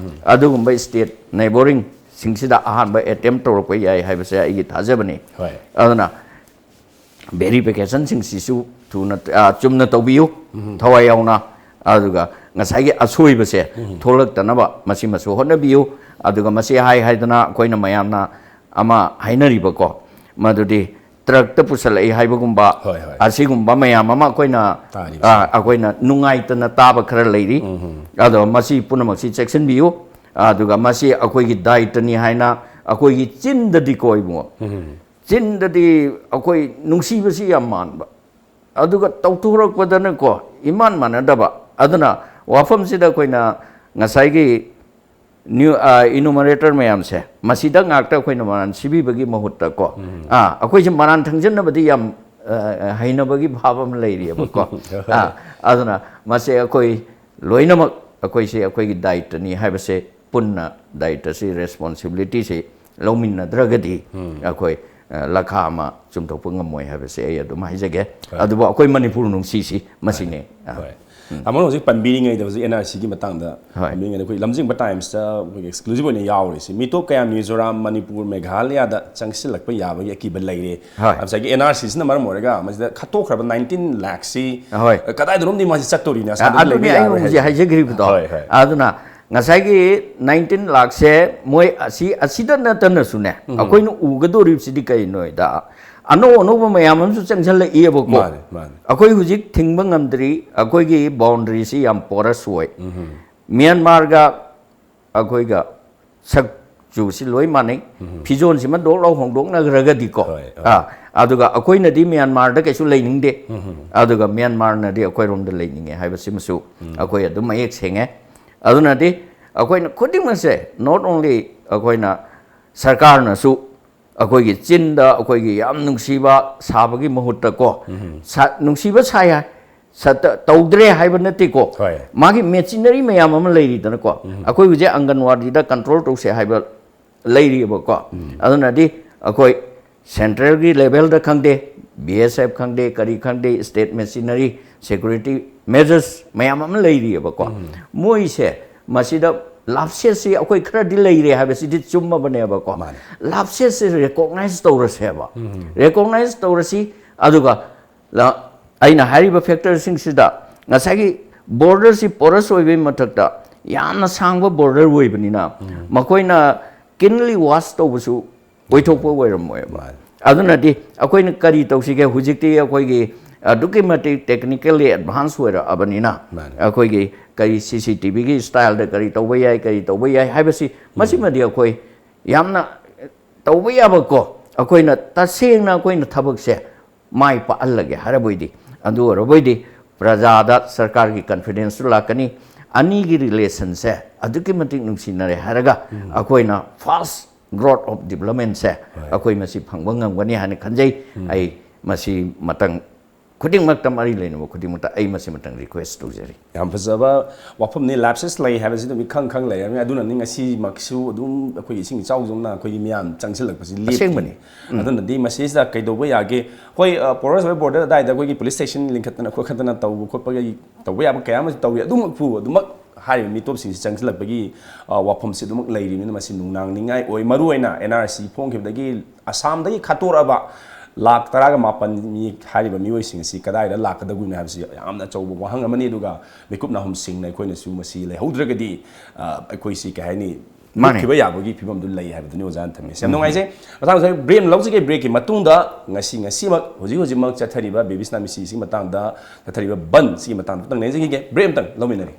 ꯑꯗꯨꯒꯨꯝꯕ ꯁ꯭ꯇꯦꯠ ꯅꯦꯕꯣꯔꯤꯡꯁꯤꯡꯁꯤꯗ ꯑꯍꯥꯟꯕ ꯑꯦꯇꯦꯝ ꯇꯧꯔꯛꯄ ꯌꯥꯏ ꯍꯥꯏꯕꯁꯦ ꯑꯩꯒꯤ ꯊꯥꯖꯕꯅꯤ꯫ ꯍꯣꯏ꯫ ꯑꯗꯨꯅ ꯚꯦꯔꯤꯐꯤꯀꯦꯁꯟꯁꯤꯡꯁꯤꯁꯨ ꯊꯨꯅ, ꯑ, ꯆꯨꯝꯅ ꯇꯧꯕꯤꯌꯨ, ꯊꯋꯥꯏ ꯌꯥꯎꯅ꯫ ꯑꯗꯨꯒ ꯉꯁꯥꯏꯒꯤ ꯑꯁꯣꯏꯕꯁꯦ ꯊꯣꯛꯂꯛꯇꯅꯕ ꯃꯁꯤꯃꯁꯨ ꯍꯣꯠꯅꯕꯤꯌꯨ꯫ ꯑꯗꯨꯒ ꯃꯁꯤ ꯍꯥꯏ ꯍꯥꯏꯗꯅ ꯑꯩꯈꯣꯏꯅ ꯃꯌꯥꯝꯅ ꯑꯃ ꯍꯥꯏꯅꯔꯤꯕꯀꯣ, ꯃꯗꯨꯗꯤ ꯇ꯭ꯔꯛꯇ ꯄꯨꯁꯜꯂꯛꯏ ꯍꯥꯏꯕꯒꯨꯝꯕ, ꯍꯣꯏ, ꯍꯣꯏ꯫ ꯑꯁꯤꯒꯨꯝꯕ ꯃꯌꯥꯝ ꯑꯃ ꯑꯩꯈꯣꯏꯅ, ꯇꯥꯔꯤꯕꯁꯦ꯫ ꯑ, ꯑꯩꯈꯣꯏꯅ ꯅꯨꯡꯉꯥꯏꯇꯅ ꯇꯥꯕ ꯈꯔ ꯂꯩꯔꯤ꯫ ꯑꯗꯣ ꯃꯁꯤ ꯄꯨꯝꯅꯃꯛꯁꯤ ꯆꯦꯛꯁꯤꯟꯕꯤꯌꯨ꯫ ꯑꯗꯨꯒ ꯃꯁꯤ ꯑꯩꯈꯣꯏꯒꯤ ꯗꯥꯏꯇꯅꯤ ꯍꯥꯏꯅ ꯑꯩꯈꯣꯏꯒꯤ ꯆꯤꯟꯗꯗꯤꯀꯣ, ꯏꯕꯨꯡꯉꯣ, ꯆꯤꯟꯗꯗꯤ ꯑꯩꯈꯣꯏ ꯅꯨꯡꯁꯤꯕꯁꯤ ꯌꯥꯝ ꯃꯥꯟꯕ, ꯑꯗꯨꯒ ꯇꯧꯊꯣꯔꯛꯄꯗꯅꯀꯣ ꯏꯃꯥꯟ ꯃꯥꯟꯅꯗꯕ꯫ ꯑꯗꯨꯅ ꯋꯥꯐꯝꯁꯤꯗ ꯑꯩꯈꯣꯏꯅ ꯉꯁꯥꯏꯒꯤ ꯅ꯭ꯌꯨ, ꯑ, ꯏꯅꯨꯃꯔꯦꯇꯔ ꯃꯌꯥꯝꯁꯦ ꯃꯁꯤꯗ ꯉꯥꯛꯇ ꯑꯩꯈꯣꯏꯅ ꯃꯔꯥꯟ ꯁꯤꯕꯤꯕꯒꯤ ꯃꯍꯨꯠꯇꯀꯣ, ꯑ, ꯑꯩꯈꯣꯏꯁꯦ ꯃꯔꯥꯟ ꯊꯪꯖꯟꯅꯕꯗꯤ ꯌꯥꯝ, ꯑ, ꯍꯩꯅꯕꯒꯤ ꯚꯥꯕ ꯑꯃ ꯂꯩꯔꯤꯑꯕꯀꯣ꯫ ꯑ, ꯑꯗꯨꯅ ꯃꯁꯦ ꯑꯩꯈꯣꯏ ꯂꯣꯏꯅꯃꯛ ꯑꯩꯈꯣꯏꯁꯦ ꯑꯩꯈꯣꯏꯒꯤ ꯗꯥꯏꯇꯅꯤ ꯍꯥꯏꯕꯁꯦ, ꯄꯨꯟꯅ ꯗꯥꯏꯇꯁꯤ, ꯔꯦꯁꯄꯣꯟꯁꯤꯕꯤꯂꯤꯇꯤꯁꯤ ꯂꯧꯃꯤꯟꯅꯗ꯭ꯔꯒꯗꯤ ꯑꯩꯈꯣꯏ, ꯑ, ꯂꯈꯥ ꯑꯃ ꯆꯨꯝꯊꯣꯛꯄ ꯉꯝꯃꯣꯏ ꯍꯥꯏꯕꯁꯦ ꯑꯩ ꯑꯗꯨꯝ ꯍꯥꯏꯖꯒꯦ꯫ ꯑꯗꯨꯕꯨ ꯑꯩꯈꯣꯏ ꯃꯅꯤꯄꯨꯔ ꯅꯨꯡꯁꯤꯁꯤ ꯃꯁꯤꯅꯤ꯫ ꯑ꯫ ꯍꯣꯏ꯫ ꯇꯥꯃꯣꯅ ꯍꯧꯖꯤꯛ ꯄꯟꯕꯤꯔꯤꯉꯩꯗ, ꯍꯧꯖꯤꯛ ꯑꯦꯟ ꯑꯥꯔ ꯁꯤꯒꯤ ꯃꯇꯥꯡꯗ ꯍꯣꯏ꯫ ꯄꯟꯕꯤꯔꯤꯉꯩꯗ, ꯑꯩꯈꯣꯏ ꯂꯝꯖꯤꯡꯕ ꯇꯥꯏꯝꯁꯇ ꯑꯩꯈꯣꯏꯒꯤ ꯑꯦꯛꯁꯀ꯭ꯂꯨꯁꯤꯚ ꯑꯣꯏꯅ ꯌꯥꯎꯔꯤꯁꯤ, ꯃꯤꯇꯣꯞ ꯀꯌꯥ ꯃꯤꯖꯣꯔꯥꯝ, ꯃꯅꯤꯄꯨꯔ, ꯃꯦꯘꯥꯂꯌꯥꯗ ꯆꯪꯁꯤꯜꯂꯛꯄ ꯌꯥꯕꯒꯤ ꯑꯀꯤꯕ ꯂꯩꯔꯦ꯫ ꯍꯣꯏ꯫ ꯉꯁꯥꯏꯒꯤ ꯑꯦꯟ ꯑꯥꯔ ꯁꯤꯁꯤꯅ ꯃꯔꯝ ꯑꯣꯏꯔꯒ ꯃꯁꯤꯗ ꯈꯠꯇꯣꯛꯈ꯭ꯔꯕ ꯅꯥꯏꯟꯇꯤꯟ ꯂꯥꯛꯁꯤ ꯍꯣꯏ꯫ ꯀꯗꯥꯏꯗꯅꯣꯝꯗꯤ ꯃꯥꯁꯤ ꯆꯠꯇꯧꯔꯤꯅꯦ, ꯑ, ꯑꯁꯥꯝꯗ ꯑꯗꯨꯅꯤ ꯂꯩꯕ ꯑꯩꯅ ꯌꯥꯔꯣꯏ ꯍꯧꯖꯤꯛ ꯍꯥꯏꯁꯦ꯫ ꯍꯥꯏꯖꯈ꯭ꯔꯤꯕꯗꯣ꯫ ꯍꯣꯏ, ꯍꯣꯏ꯫ ꯑꯗꯨꯅ ꯉꯁꯥꯏꯒꯤ ꯅꯥꯏꯟꯇꯤꯟ ꯂꯥꯛꯁꯦ ꯃꯣꯏ ꯑꯁꯤ, ꯑꯁꯤꯗ ꯅꯠꯇꯅꯁꯨꯅꯦ, ꯑꯩꯈꯣꯏꯅ ꯎꯒꯗꯧꯔꯤꯕꯁꯤꯗꯤ ꯀꯩꯅꯣ ꯍꯥꯏꯗ, ꯑꯅꯧ ꯑꯅꯧꯕ ꯃꯌꯥꯝ ꯑꯃꯁꯨ ꯆꯪꯁꯤꯜꯂꯛꯏꯕꯀꯣ꯫ ꯃꯥꯅꯦ, ꯃꯥꯅꯦ꯫ ꯑꯩꯈꯣꯏ ꯍꯧꯖꯤꯛ ꯊꯤꯡꯕ ꯉꯝꯗ꯭ꯔꯤ, ꯑꯩꯈꯣꯏꯒꯤ ꯕꯥꯎꯟꯗꯔꯤꯁꯤ ꯌꯥꯝ ꯄꯣꯔꯁ ꯑꯣꯏ꯫ ꯃ꯭ꯌꯥꯟꯃꯥꯔꯒ ꯑꯩꯈꯣꯏꯒ ꯁꯛ ꯆꯨꯁꯤ ꯂꯣꯏ ꯃꯥꯟꯅꯩ꯫ ꯐꯤꯖꯣꯜꯁꯤꯃ ꯗꯣꯛ ꯂꯥꯎ ꯍꯣꯡꯗꯣꯛꯅꯈ꯭ꯔꯒꯗꯤꯀꯣ꯫ ꯍꯣꯏ, ꯍꯣꯏ꯫ ꯑꯥ, ꯑꯗꯨꯒ ꯑꯩꯈꯣꯏꯅꯗꯤ ꯃ꯭ꯌꯥꯟꯃꯥꯔꯗ ꯀꯩꯁꯨ ꯂꯩꯅꯤꯡꯗꯦ꯫ ꯑꯗꯨꯒ ꯃ꯭ꯌꯥꯟꯃꯥꯔꯅꯗꯤ ꯑꯩꯈꯣꯏꯔꯣꯝꯗ ꯂꯩꯅꯤꯡꯉꯦ ꯍꯥꯏꯕꯁꯤꯃꯁꯨ ꯑꯩꯈꯣꯏ ꯑꯗꯨꯝ ꯃꯌꯦꯛ ꯁꯦꯡꯉꯦ꯫ ꯑꯗꯨꯅꯗꯤ ꯑꯩꯈꯣꯏꯅ ꯈꯨꯗꯤꯡꯃꯛꯁꯦ, not only ꯑꯩꯈꯣꯏꯅ ꯁꯔꯀꯥꯔꯅꯁꯨ ꯑꯩꯈꯣꯏꯒꯤ ꯆꯤꯟꯗ ꯑꯩꯈꯣꯏꯒꯤ ꯌꯥꯝ ꯅꯨꯡꯁꯤꯕ ꯁꯥꯕꯒꯤ ꯃꯍꯨꯠꯇꯀꯣ, ꯁꯥ-, ꯅꯨꯡꯁꯤꯕ ꯁꯥꯏ ꯍꯥꯏ, ꯁꯠꯇ ꯇꯧꯗ꯭ꯔꯦ ꯍꯥꯏꯕ ꯅꯠꯇꯦꯀꯣ꯫ ꯍꯣꯏ꯫ ꯃꯥꯒꯤ ꯃꯦꯆꯤꯅꯔꯤ ꯃꯌꯥꯝ ꯑꯃ ꯂꯩꯔꯤꯗꯅꯀꯣ꯫ ꯑꯩꯈꯣꯏ ꯍꯧꯖꯤꯛ ꯑꯪꯒꯟꯋꯥꯗꯤꯗ ꯀꯟꯇ꯭ꯔꯣꯜ ꯇꯧꯁꯦ ꯍꯥꯏꯕ ꯂꯩꯔꯤꯑꯕꯀꯣ꯫ ꯑꯗꯨꯅꯗꯤ ꯑꯩꯈꯣꯏ ꯁꯦꯟꯇ꯭ꯔꯦꯜꯒꯤ ꯂꯦꯚꯦꯜꯗ ꯈꯪꯗꯦ, ꯕꯤ ꯑꯦꯁ ꯑꯦꯐ ꯈꯪꯗꯦ, ꯀꯔꯤ ꯈꯪꯗꯦ, ꯁ꯭ꯇꯦꯠ ꯃꯦꯆꯤꯅꯔꯤ, ꯁꯦꯀ꯭ꯌꯨꯔꯤꯇꯤ ꯃꯦꯖꯔꯁ ꯃꯌꯥꯝ ꯑꯃ ꯂꯩꯔꯤꯑꯕꯀꯣ꯫ ꯃꯣꯏꯁꯦ ꯃꯁꯤꯗ ꯂꯥꯞꯁꯦꯠꯁꯤ ꯑꯩꯈꯣꯏ ꯈꯔꯗꯤ ꯂꯩꯔꯦ ꯍꯥꯏꯕꯁꯤꯗꯤ ꯆꯨꯝꯃꯕꯅꯦꯕꯀꯣ꯫ ꯃꯥꯅꯦ꯫ ꯂꯥꯞꯁꯦꯠꯁꯤ ꯔꯦꯀꯣꯛꯅꯥꯏꯖ ꯇꯧꯔꯁꯦꯕ꯫ ꯔꯦꯀꯣꯛꯅꯥꯏꯖ ꯇꯧꯔꯁꯤ, ꯑꯗꯨꯒ ꯂ-, ꯑꯩꯅ ꯍꯥꯏꯔꯤꯕ ꯐꯦꯛꯇꯔꯁꯤꯡꯁꯤꯗ ꯉꯁꯥꯏꯒꯤ ꯕꯣꯔꯗꯔꯁꯤ ꯄꯣꯔꯁ ꯑꯣꯏꯕꯒꯤ ꯃꯊꯛꯇ ꯌꯥꯝꯅ ꯁꯥꯡꯕ ꯕꯣꯔꯗꯔ ꯑꯣꯏꯕꯅꯤꯅ ꯃꯈꯣꯏꯅ ꯀꯤꯟꯂꯤ ꯋꯥꯁ ꯇꯧꯕꯁꯨ ꯑꯣꯏꯊꯣꯛꯄ ꯑꯣꯏꯔꯝꯃꯣꯏꯕ꯫ ꯃꯥꯅꯦ꯫ ꯑꯗꯨꯅꯗꯤ ꯑꯩꯈꯣꯏꯅ ꯀꯔꯤ ꯇꯧꯁꯤꯒꯦ? ꯍꯧꯖꯤꯛꯇꯤ ꯑꯩꯈꯣꯏꯒꯤ ꯑꯗꯨꯛꯀꯤ ꯃꯇꯤꯛ ꯇꯦꯛꯅꯤꯀꯦꯜꯂꯤ ꯑꯦꯗꯚꯥꯟꯁ ꯑꯣꯏꯔꯛꯑꯕꯅꯤꯅ ꯃꯥꯅꯦ꯫ ꯑꯩꯈꯣꯏꯒꯤ ꯀꯔꯤ ꯁꯤ ꯁꯤ ꯇꯤ ꯚꯤꯒꯤ ꯁ꯭ꯇꯥꯏꯜꯗ ꯀꯔꯤ ꯇꯧꯕ ꯌꯥꯏ, ꯀꯔꯤ ꯇꯧꯕ ꯌꯥꯏ ꯍꯥꯏꯕꯁꯤ ꯃꯁꯤꯃꯗꯤ ꯑꯩꯈꯣꯏ ꯌꯥꯝꯅ ꯇꯧꯕ ꯌꯥꯕꯀꯣ꯫ ꯑꯩꯈꯣꯏꯅ ꯇꯁꯦꯡꯅ ꯑꯩꯈꯣꯏꯅ ꯊꯕꯛꯁꯦ ꯃꯥꯏ ꯄꯥꯛꯍꯜꯂꯒꯦ ꯍꯥꯏꯔꯕꯣꯏꯗꯤ, ꯑꯗꯨ ꯑꯣꯏꯔꯕꯣꯏꯗꯤ ꯄ꯭ꯔꯖꯥꯗ ꯁꯔꯀꯥꯔꯒꯤ ꯀꯟꯐꯤꯗꯦꯟꯁꯁꯨ ꯂꯥꯛꯀꯅꯤ꯫ ꯑꯅꯤꯒꯤ ꯔꯤꯂꯦꯁꯟꯁꯦ ꯑꯗꯨꯛꯀꯤ ꯃꯇꯤꯛ ꯅꯨꯡꯁꯤꯅꯔꯦ ꯍꯥꯏꯔꯒ ꯑꯩꯈꯣꯏꯅ ꯐꯥꯁ ꯒ꯭ꯔꯣꯠ ꯑꯣꯐ ꯗꯤꯕꯂꯞꯃꯦꯟꯁꯦ ꯑꯩꯈꯣꯏ ꯃꯁꯤ ꯐꯪꯕ ꯉꯝꯒꯅꯤ ꯍꯥꯏꯅ ꯈꯟꯖꯩ꯫ ꯑꯩ ꯃꯁꯤ ꯃꯇꯝ ꯈꯨꯗꯤꯡꯃꯛꯇ, ꯃꯔꯤ ꯂꯩꯅꯕ ꯈꯨꯗꯤꯡꯃꯛꯇ ꯑꯩ ꯃꯁꯤ ꯃꯇꯝ ꯔꯤꯀ꯭ꯋꯦꯁ ꯇꯧꯖꯔꯤ꯫ ꯌꯥꯝ ꯐꯖꯕ ꯋꯥꯐꯝꯅꯤ꯫ ꯂꯥꯞꯁꯦꯁ ꯂꯩ ꯍꯥꯏꯕꯁꯤ ꯑꯗꯨꯝ ꯏꯈꯪ ꯈꯪ ꯂꯩꯔꯝꯃꯤ꯫ ꯑꯗꯨꯅꯅꯤ ꯉꯁꯤꯃꯛꯁꯨ ꯑꯗꯨꯝ ꯑꯩꯈꯣꯏꯒꯤ ꯏꯁꯤꯡ ꯏꯆꯥꯎꯗꯧꯅ ꯑꯩꯈꯣꯏꯒꯤ ꯃꯤꯌꯥꯝ ꯆꯪꯁꯤꯜꯂꯛꯄꯁꯤ ꯂꯦꯞꯇ꯭ꯔꯤ꯫ ꯑꯁꯦꯡꯕꯅꯤ꯫ ꯑꯗꯨꯅꯗꯤ ꯃꯁꯤꯁꯤꯗ ꯀꯩꯗꯧꯕ ꯌꯥꯒꯦ? ꯍꯣꯏ, ꯄꯣꯔꯁ ꯑꯣꯏꯕ ꯕꯣꯔꯗꯔ ꯑꯗꯥꯏꯗ ꯑꯩꯈꯣꯏꯒꯤ ꯄꯨꯂꯤꯁ ꯁ꯭ꯇꯦꯁꯟ ꯂꯤꯡꯈꯠꯇꯅ ꯈꯣꯠꯈꯠꯇꯅ ꯇꯧꯕ ꯈꯣꯠꯄꯒꯤ ꯇꯧꯕ ꯌꯥꯕ ꯀꯌꯥ ꯑꯃꯁꯨ ꯇꯧꯔꯤ꯫ ꯑꯗꯨꯃꯛꯄꯨ ꯑꯗꯨꯃꯛ ꯍꯥꯏꯔꯤꯕ ꯃꯤꯇꯣꯞꯁꯤꯡꯁꯤ ꯆꯪꯁꯤꯜꯂꯛꯄꯒꯤ, ꯑ, ꯋꯥꯐꯝꯁꯤ ꯑꯗꯨꯃꯛ ꯂꯩꯔꯤꯕꯅꯤꯅ ꯃꯁꯤ ꯅꯨꯡꯅꯥꯡꯅꯤꯡꯉꯥꯏ ꯑꯣꯏ꯫ ꯃꯔꯨꯑꯣꯏꯅ ꯑꯦꯟ ꯑꯥꯔ ꯁꯤ ꯐꯣꯡꯈꯤꯕꯗꯒꯤ ꯑꯁꯥꯝꯗꯒꯤ ꯈꯠꯇꯣꯔꯛꯑꯕ ꯂꯥꯛ ꯇꯔꯥꯒ ꯃꯥꯄꯟ ꯃꯤ ꯍꯥꯏꯔꯤꯕ ꯃꯤꯑꯣꯏꯁꯤꯡ ꯑꯁꯤ ꯀꯗꯥꯏꯗ ꯂꯥꯛꯀꯗꯧꯔꯤꯕꯅꯣ ꯍꯥꯏꯕꯁꯤ ꯌꯥꯝꯅ ꯑꯆꯧꯕ ꯋꯥꯍꯪ ꯑꯃꯅꯤ꯫ ꯑꯗꯨꯒ ꯃꯤꯀꯨꯞ ꯅꯥꯍꯨꯝꯁꯤꯡꯅ ꯑꯩꯈꯣꯏꯅꯁꯨ ꯃꯁꯤ ꯂꯩꯍꯧꯗ꯭ꯔꯒꯗꯤ, ꯑ, ꯑꯩꯈꯣꯏꯁꯤ ꯀꯩ ꯍꯥꯏꯅꯤ, ꯃꯥꯅꯦ꯫ ꯃꯨꯠꯈꯤꯕ ꯌꯥꯕꯒꯤ ꯐꯤꯕꯝꯗꯨ ꯂꯩ ꯍꯥꯏꯕꯗꯨꯅꯤ ꯑꯣꯖꯥꯅ ꯊꯝꯃꯤꯁꯦ꯫ ꯌꯥꯝ ꯅꯨꯡꯉꯥꯏꯖꯩ꯫ ꯃꯇꯥꯡꯁꯤꯗ ꯕ꯭ꯔꯦꯛ ꯂꯧꯖꯒꯦ꯫ ꯕ꯭ꯔꯦꯛꯀꯤ ꯃꯇꯨꯡꯗ ꯉꯁꯤ, ꯉꯁꯤꯃꯛ, ꯍꯧꯖꯤꯛ ꯍꯧꯖꯤꯛꯃꯛ ꯆꯠꯊꯔꯤꯕ ꯕꯦꯕꯤꯁꯅꯥ ꯃꯤꯁꯤꯁꯤꯒꯤ ꯃꯇꯥꯡꯗ ꯆꯠꯊꯔꯤꯕ ꯕꯟ ꯁꯤꯒꯤ ꯃꯇꯥꯡꯗ ꯑꯝꯇꯪ ꯅꯩꯅꯖꯈꯤꯒꯦ꯫ ꯕ꯭ꯔꯦꯛ ꯑꯝꯇꯪ ꯂꯧꯃꯤꯟꯅꯔꯤ꯫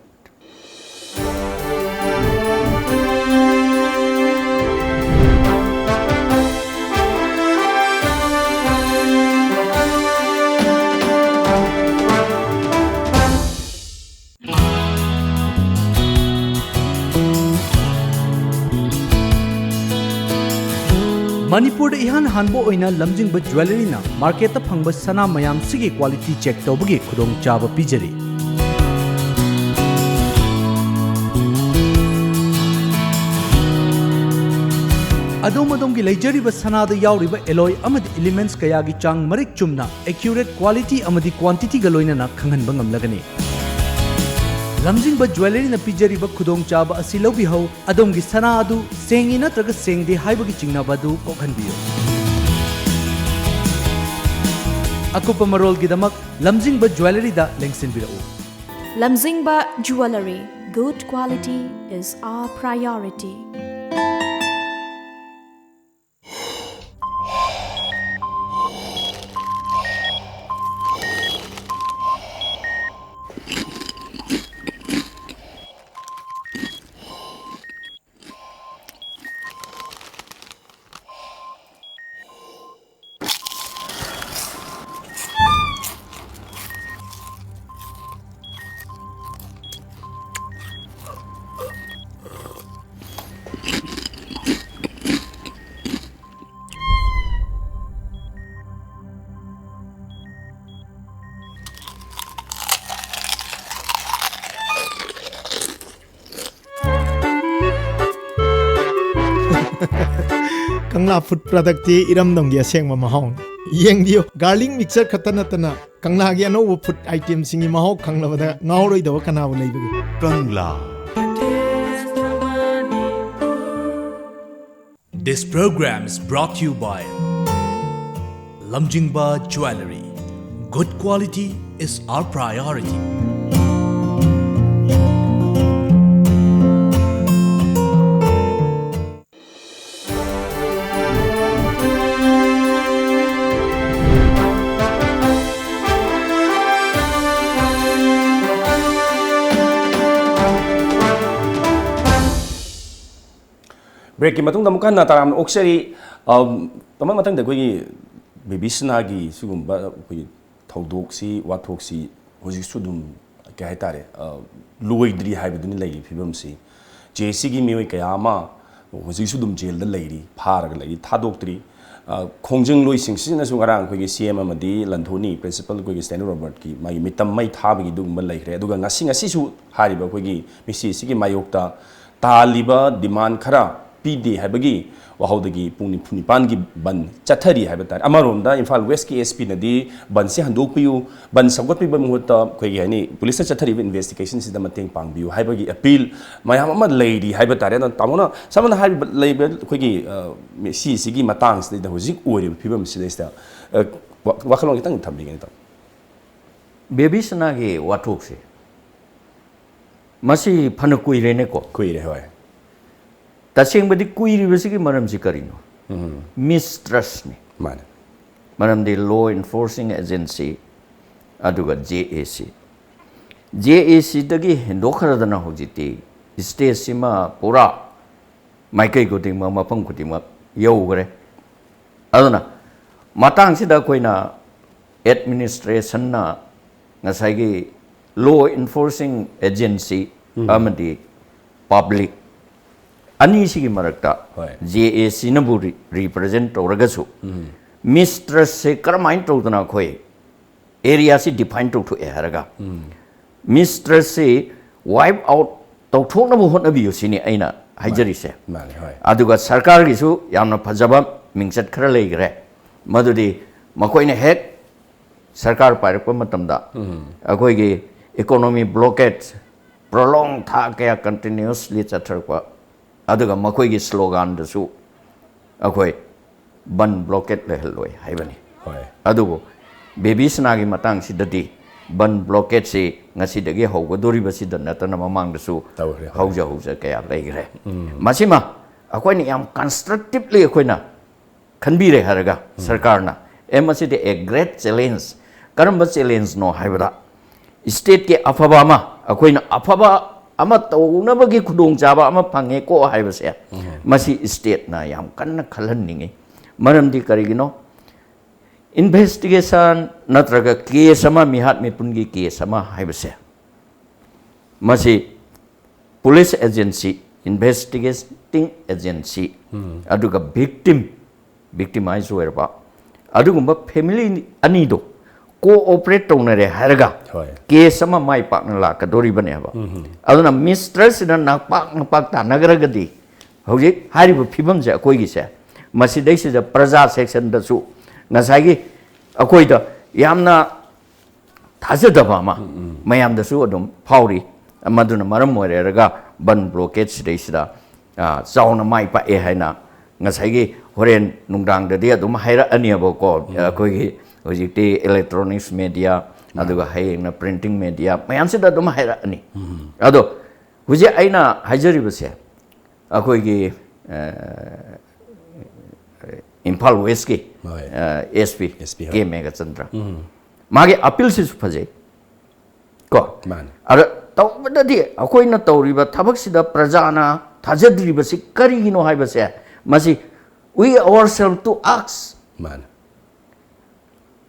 ꯃꯅꯤꯄꯨꯔꯗ ꯏꯍꯥꯟ ꯍꯥꯟꯕ ꯑꯣꯏꯅ ꯂꯝꯖꯤꯡꯕ ꯖ꯭ꯋꯦꯂꯔꯤꯅ ꯃꯥꯔꯀꯦꯠꯇ ꯐꯪꯕ ꯁꯅꯥ ꯃꯌꯥꯝꯁꯤꯒꯤ ꯀ꯭ꯋꯥꯂꯤꯇꯤ ꯆꯦꯛ ꯇꯧꯕꯒꯤ ꯈꯨꯗꯣꯡꯆꯥꯕ ꯄꯤꯖꯔꯤ꯫ ꯑꯗꯣꯝ ꯑꯗꯣꯝꯒꯤ ꯂꯩꯖꯔꯤꯕ ꯁꯅꯥꯗ ꯌꯥꯎꯔꯤꯕ ꯑꯦꯂꯣꯏ ꯑꯃꯗꯤ ꯏꯂꯤꯃꯦꯟꯠꯁ ꯀꯌꯥꯒꯤ ꯆꯥꯡ ꯃꯔꯤꯛ ꯆꯨꯝꯅ, ꯑꯦꯀ꯭ꯌꯨꯔꯦꯠ ꯀ꯭ꯋꯥꯂꯤꯇꯤ ꯑꯃꯗꯤ ꯀ꯭ꯋꯥꯟꯇꯤꯇꯤꯒ ꯂꯣꯏꯅꯅ ꯈꯪꯍꯟꯕ ꯉꯝꯂꯒꯅꯤ꯫ ꯂꯝꯖꯤꯡꯕ ꯖ꯭ꯋꯦꯂꯔꯤꯅ ꯄꯤꯖꯔꯤꯕ ꯈꯨꯗꯣꯡꯆꯥꯕ ꯑꯁꯤ ꯂꯧꯕꯤꯍꯧ꯫ ꯑꯗꯣꯝꯒꯤ ꯁꯅꯥ ꯑꯗꯨ ꯁꯦꯡꯉꯤ ꯅꯠꯇ꯭ꯔꯒ ꯁꯦꯡꯗꯦ ꯍꯥꯏꯕꯒꯤ ꯆꯤꯡꯅꯕ ꯑꯗꯨ ꯀꯣꯛꯍꯟꯕꯤꯌꯨ꯫ ꯑꯀꯨꯞꯄ ꯃꯔꯣꯜꯒꯤꯗꯃꯛ ꯂꯝꯖꯤꯡꯕ ꯖ꯭ꯋꯦꯂꯔꯤꯗ ꯂꯦꯡꯁꯤꯟꯕꯤꯔꯛꯎ꯫ Lamjingba Jewellery, good quality is our priority. ꯀꯪꯂꯥ ꯐꯨꯗ ꯄ꯭ꯔꯗꯛꯇꯤ ꯏꯔꯝꯗꯝꯒꯤ ꯑꯁꯦꯡꯕ ꯃꯍꯥꯎꯅꯤ꯫ ꯌꯦꯡꯕꯤꯌꯨ, ꯒꯥꯔꯂꯤꯛ ꯃꯤꯛꯁꯆꯔ ꯈꯛꯇ ꯅꯠꯇꯅ ꯀꯪꯂꯥꯒꯤ ꯑꯅꯧꯕ ꯐꯨꯗ ꯑꯥꯏꯇꯦꯝꯁꯤꯡꯒꯤ ꯃꯍꯥꯎ ꯈꯪꯂꯕꯗ ꯉꯥꯎꯔꯣꯏꯗꯕ ꯀꯅꯥꯕꯨ ꯂꯩꯕꯒꯦ? ꯀꯪꯂꯥ꯫ This program is brought to you by Lamjingba Jewellery. Good quality is our priority. ꯕ꯭ꯔꯦꯛꯀꯤ ꯃꯇꯨꯡꯗ ꯑꯃꯨꯛ ꯍꯟꯅ ꯇꯔꯥꯝꯅ ꯑꯣꯛꯆꯔꯤ꯫ ꯑꯝ, ꯇꯥꯃꯣ, ꯃꯊꯪꯗ ꯑꯩꯈꯣꯏꯒꯤ ꯕꯦꯕꯤ ꯁꯅꯥꯒꯤ ꯁꯤꯒꯨꯝꯕ ꯑꯩꯈꯣꯏꯒꯤ ꯊꯧꯗꯣꯛꯁꯤ, ꯋꯥꯊꯣꯛꯁꯤ ꯍꯧꯖꯤꯛꯁꯨ ꯑꯗꯨꯝ, ꯀꯩ ꯍꯥꯏꯇꯥꯔꯦ, ꯑ, ꯂꯣꯏꯗ꯭ꯔꯤ ꯍꯥꯏꯕꯗꯨꯅꯤ ꯂꯩꯔꯤꯕ ꯐꯤꯕꯝꯁꯤ꯫ ꯖꯦ ꯑꯦꯁ ꯁꯤꯒꯤ ꯃꯤꯑꯣꯏ ꯀꯌꯥ ꯑꯃ ꯍꯧꯖꯤꯛꯁꯨ ꯑꯗꯨꯝ ꯖꯦꯜꯗ ꯂꯩꯔꯤ, ꯐꯥꯔꯒ ꯂꯩꯔꯤ, ꯊꯥꯗꯣꯛꯇ꯭ꯔꯤ꯫ ꯑ, ꯈꯣꯡꯖꯪꯂꯣꯏꯁꯤꯡꯁꯤꯅꯁꯨ ꯉꯔꯥꯡ ꯑꯩꯈꯣꯏꯒꯤ ꯁꯤ ꯑꯦꯝ ꯑꯃꯗꯤ ꯂꯟꯊꯣꯅꯤ, ꯄ꯭ꯔꯤꯟꯁꯤꯄꯜ ꯑꯩꯈꯣꯏꯒꯤ ꯁ꯭ꯇꯦꯟꯂꯤ ꯔꯣꯕꯔꯠꯀꯤ ꯃꯥꯒꯤ ꯃꯤꯇꯝ ꯃꯩ ꯊꯥꯕꯒꯤ ꯑꯗꯨꯒꯨꯝꯕ ꯂꯩꯈ꯭ꯔꯦ꯫ ꯑꯗꯨꯒ ꯉꯁꯤ, ꯉꯁꯤꯁꯨ ꯍꯥꯏꯔꯤꯕ ꯑꯩꯈꯣꯏꯒꯤ ꯃꯤꯁꯤ ꯑꯁꯤꯒꯤ ꯃꯥꯌꯣꯛꯇ ꯇꯥꯜꯂꯤꯕ ꯗꯤꯃꯥꯟ ꯈꯔ ꯄꯤꯗꯦ ꯍꯥꯏꯕꯒꯤ ꯋꯥꯍꯧꯗꯒꯤ ꯄꯨꯡ ꯅꯤꯐꯨ ꯅꯤꯄꯥꯟꯒꯤ ꯕꯟ ꯆꯠꯊꯔꯤ ꯍꯥꯏꯕ ꯇꯥꯔꯦ꯫ ꯑꯃꯔꯣꯝꯗ ꯏꯝꯐꯥꯜ ꯋꯦꯁꯀꯤ ꯑꯦꯁ ꯄꯤꯅꯗꯤ ꯕꯟꯁꯦ ꯍꯟꯗꯣꯛꯄꯤꯌꯨ, ꯕꯟ ꯁꯧꯒꯠꯄꯤꯕ ꯃꯍꯨꯠꯇ ꯑꯩꯈꯣꯏꯒꯤ ꯍꯥꯏꯅꯤ ꯄꯨꯂꯤꯁꯅ ꯆꯠꯊꯔꯤꯕ ꯏꯟꯚꯦꯁꯇꯤꯒꯦꯁꯟꯁꯤꯗ ꯃꯇꯦꯡ ꯄꯥꯡꯕꯤꯌꯨ ꯍꯥꯏꯕꯒꯤ ꯑꯄꯤꯜ ꯃꯌꯥꯝ ꯑꯃ ꯂꯩꯔꯤ ꯍꯥꯏꯕ ꯇꯥꯔꯦ꯫ ꯑꯗꯣ ꯇꯥꯃꯣꯅ ꯁꯝꯅ ꯍꯥꯏꯔꯤꯕ ꯂꯩꯕ ꯑꯩꯈꯣꯏꯒꯤ, ꯑ, ꯁꯤꯁꯤꯒꯤ ꯃꯇꯥꯡꯁꯤꯗꯩꯗ ꯍꯧꯖꯤꯛ ꯑꯣꯏꯔꯤꯕ ꯐꯤꯕꯝꯁꯤꯗꯩꯁꯤꯗ, ꯑ, ꯋꯥ-, ꯋꯥꯈꯜꯂꯣꯟ ꯈꯤꯇꯪ ꯊꯝꯕꯤꯒꯦꯅꯦ ꯇꯥꯃꯣ꯫ ꯕꯦꯕꯤ ꯁꯅꯥꯒꯤ ꯋꯥꯊꯣꯛꯁꯦ ꯃꯁꯤ ꯐꯅ ꯀꯨꯏꯔꯦꯅꯦꯀꯣ꯫ ꯀꯨꯏꯔꯦ, ꯍꯣꯏ꯫ ꯇꯁꯦꯡꯕꯗꯤ ꯀꯨꯏꯔꯤꯕꯁꯤꯒꯤ ꯃꯔꯝꯁꯤ ꯀꯔꯤꯅꯣ? ꯃꯤꯁꯇ꯭ꯔꯁꯅꯤ꯫ ꯃꯥꯅꯦ꯫ ꯃꯔꯝꯗꯤ law enforcing agency ꯑꯗꯨꯒ ꯖꯦ ꯑꯦ ꯁꯤ, ꯖꯦ ꯑꯦ ꯁꯤꯗꯒꯤ ꯍꯦꯟꯗꯣꯛꯈ꯭ꯔꯗꯅ ꯍꯧꯖꯤꯛꯇꯤ ꯁ꯭ꯇꯦꯠꯁꯤꯃ ꯄꯨꯔꯥ ꯃꯥꯏꯀꯩ ꯈꯨꯗꯤꯡꯃꯛ, ꯃꯐꯝ ꯈꯨꯗꯤꯡꯃꯛ ꯌꯧꯈ꯭ꯔꯦ꯫ ꯑꯗꯨꯅ ꯃꯇꯥꯡꯁꯤꯗ ꯑꯩꯈꯣꯏꯅ ꯑꯦꯗꯃꯤꯅꯤꯁꯇ꯭ꯔꯦꯁꯟꯅ ꯉꯁꯥꯏꯒꯤ law enforcing agency ꯑꯃꯗꯤ ꯄꯕ꯭ꯂꯤꯛ ꯑꯅꯤꯁꯤꯒꯤ ꯃꯔꯛꯇ ꯍꯣꯏ꯫ ꯖꯦ ꯑꯦ ꯁꯤꯅꯕꯨ ꯔꯤꯄ꯭ꯔꯖꯦꯟ ꯇꯧꯔꯒꯁꯨ ꯃꯤꯁꯇ꯭ꯔꯁꯁꯦ ꯀꯔꯝꯍꯥꯏꯅ ꯇꯧꯗꯅ ꯑꯩꯈꯣꯏ ꯑꯦꯔꯤꯌꯥꯁꯤ ꯗꯤꯐꯥꯏꯟ ꯇꯧꯊꯣꯛꯑꯦ ꯍꯥꯏꯔꯒ ꯃꯤꯁꯇ꯭ꯔꯁꯁꯤ ꯋꯥꯏꯞ ꯑꯥꯎꯠ ꯇꯧꯊꯣꯛꯅꯕ ꯍꯣꯠꯅꯕꯤꯌꯨ ꯁꯤꯅꯤ ꯑꯩꯅ ꯍꯥꯏꯖꯔꯤꯁꯦ꯫ ꯃꯥꯅꯦ, ꯍꯣꯏ꯫ ꯑꯗꯨꯒ ꯁꯔꯀꯥꯔꯒꯤꯁꯨ ꯌꯥꯝꯅ ꯐꯖꯕ ꯃꯤꯡꯆꯠ ꯈꯔ ꯂꯩꯈ꯭ꯔꯦ, ꯃꯗꯨꯗꯤ ꯃꯈꯣꯏꯅ ꯍꯦꯛ ꯁꯔꯀꯥꯔ ꯄꯥꯏꯔꯛꯄ ꯃꯇꯝꯗ ꯑꯩꯈꯣꯏꯒꯤ ꯏꯀꯣꯅꯣꯃꯤ ꯕ꯭ꯂꯣꯀꯦꯠ ꯄ꯭ꯔꯣꯂꯣꯡ ꯊꯥ ꯀꯌꯥ ꯀꯟꯇꯤꯅ꯭ꯌꯨꯁꯂꯤ ꯆꯠꯊꯔꯛꯄ, ꯑꯗꯨꯒ ꯃꯈꯣꯏꯒꯤ ꯁ꯭ꯂꯣꯒꯥꯟꯗꯁꯨ ꯑꯩꯈꯣꯏ ꯕꯟ ꯕ꯭ꯂꯣꯀꯦꯠ ꯂꯩꯍꯜꯂꯣꯏ ꯍꯥꯏꯕꯅꯤ꯫ ꯍꯣꯏ꯫ ꯑꯗꯨꯕꯨ ꯕꯦꯕꯤ ꯁꯅꯥꯒꯤ ꯃꯇꯥꯡꯁꯤꯗꯗꯤ ꯕꯟ ꯕ꯭ꯂꯣꯀꯦꯠꯁꯤ ꯉꯁꯤꯗꯒꯤ ꯍꯧꯒꯗꯣꯔꯤꯕꯁꯤꯗ ꯅꯠꯇꯅ ꯃꯃꯥꯡꯗꯁꯨ ꯇꯧꯈ꯭ꯔꯦ, ꯍꯣꯏ꯫ ꯍꯧꯖ ꯍꯧꯖ ꯀꯌꯥ ꯂꯩꯈ꯭ꯔꯦ꯫ ꯃꯁꯤꯃ ꯑꯩꯈꯣꯏꯅ ꯌꯥꯝ ꯀꯟꯁꯇ꯭ꯔꯛꯇꯤꯞꯂꯤ ꯑꯩꯈꯣꯏꯅ ꯈꯟꯕꯤꯔꯦ ꯍꯥꯏꯔꯒ ꯁꯔꯀꯥꯔꯅ, ꯑꯦ, ꯃꯁꯤꯗꯤ a great challenge, ꯀꯔꯝꯕ ꯆꯦꯂꯦꯟꯖꯅꯣ ꯍꯥꯏꯕꯗ ꯁ꯭ꯇꯦꯠꯀꯤ ꯑꯐꯕ ꯑꯃ, ꯑꯩꯈꯣꯏꯅ ꯑꯐꯕ ꯑꯃ ꯇꯧꯅꯕꯒꯤ ꯈꯨꯗꯣꯡꯆꯥꯕ ꯑꯃ ꯐꯪꯉꯦꯀꯣ ꯍꯥꯏꯕꯁꯦ, ꯃꯁꯤ ꯁ꯭ꯇꯦꯠꯅ ꯌꯥꯝ ꯀꯟꯅ ꯈꯜꯍꯟꯅꯤꯡꯉꯤ꯫ ꯃꯔꯝꯗꯤ ꯀꯔꯤꯒꯤꯅꯣ? ꯏꯟꯚꯦꯁꯇꯤꯒꯦꯁꯟ ꯅꯠꯇ꯭ꯔꯒ ꯀꯦꯁ ꯑꯃ, ꯃꯤꯍꯥꯠ ꯃꯤꯄꯨꯟꯒꯤ ꯀꯦꯁ ꯑꯃ ꯍꯥꯏꯕꯁꯦ, ꯃꯁꯤ ꯄꯨꯂꯤꯁ ꯑꯦꯖꯦꯟꯁꯤ investigating agency ꯑꯗꯨꯒ victim, victimize ꯑꯣꯏꯔꯕ ꯑꯗꯨꯒꯨꯝꯕ family ꯑꯅꯤꯗꯣ cooperate ꯇꯧꯅꯔꯦ ꯍꯥꯏꯔꯒ ꯍꯣꯏ꯫ Case ꯑꯃ ꯃꯥꯏ ꯄꯥꯛꯅ ꯂꯥꯛꯀꯗꯣꯔꯤꯕꯅꯦꯕ꯫ ꯑꯗꯨꯅ ꯃꯤꯁꯇꯔꯁꯤꯅ ꯅꯥꯛꯄꯥꯛ ꯅꯥꯛꯄꯥꯛ ꯇꯥꯟꯅꯈ꯭ꯔꯒꯗꯤ ꯍꯧꯖꯤꯛ ꯍꯥꯏꯔꯤꯕ ꯐꯤꯕꯝꯁꯦ ꯑꯩꯈꯣꯏꯒꯤꯁꯦ, ꯃꯁꯤꯗꯩꯁꯤꯗ ꯄ꯭ꯔꯖꯥ ꯁꯦꯛꯁꯟꯗꯁꯨ ꯉꯁꯥꯏꯒꯤ ꯑꯩꯈꯣꯏꯗ ꯌꯥꯝꯅ ꯊꯥꯖꯗꯕ ꯑꯃ ꯃꯌꯥꯝꯗꯁꯨ ꯑꯗꯨꯝ ꯐꯥꯎꯔꯤ꯫ ꯃꯗꯨꯅ ꯃꯔꯝ ꯑꯣꯏꯔꯦꯔꯒ ꯕꯟ ꯕ꯭ꯂꯣꯀꯦꯠ ꯁꯤꯗꯩꯁꯤꯗ, ꯑ, ꯆꯥꯎꯅ ꯃꯥꯏ ꯄꯥꯛꯑꯦ ꯍꯥꯏꯅ ꯉꯁꯥꯏꯒꯤ ꯍꯣꯔꯦꯟ ꯅꯨꯡꯗꯥꯡꯗꯗꯤ ꯑꯗꯨꯝ ꯍꯥꯏꯔꯛꯑꯅꯦꯕꯀꯣ꯫ ꯑꯩꯈꯣꯏꯒꯤ ꯍꯧꯖꯤꯛꯇꯤ electronics media, ꯑꯗꯨꯒ ꯍꯌꯦꯡꯅ printing media ꯃꯌꯥꯝꯁꯤꯗ ꯑꯗꯨꯝ ꯍꯥꯏꯔꯛꯑꯅꯤ꯫ ꯑꯗꯣ ꯍꯧꯖꯤꯛ ꯑꯩꯅ ꯍꯥꯏꯖꯔꯤꯕꯁꯦ ꯑꯩꯈꯣꯏꯒꯤ, ꯑ, ꯏꯝꯐꯥꯜ ꯋꯦꯁꯀꯤ, ꯍꯣꯏ꯫ ꯑ, SP, SP ꯍꯣꯏ꯫ ꯀꯦ ꯃꯦꯘꯆꯟꯗ꯭ꯔ꯫ ꯃꯥꯒꯤ appealꯁꯤꯁꯨ ꯐꯖꯩ ꯀꯣ꯫ ꯃꯥꯅꯦ꯫ ꯑꯗ ꯇꯧꯕꯗꯗꯤ ꯑꯩꯈꯣꯏꯅ ꯇꯧꯔꯤꯕ ꯊꯕꯛꯁꯤꯗ ꯄ꯭ꯔꯖꯥꯅ ꯊꯥꯖꯗ꯭ꯔꯤꯕꯁꯤ ꯀꯔꯤꯒꯤꯅꯣ ꯍꯥꯏꯕꯁꯦ, ꯃꯁꯤ we ourselves to ask꯫ ꯃꯥꯅꯦ꯫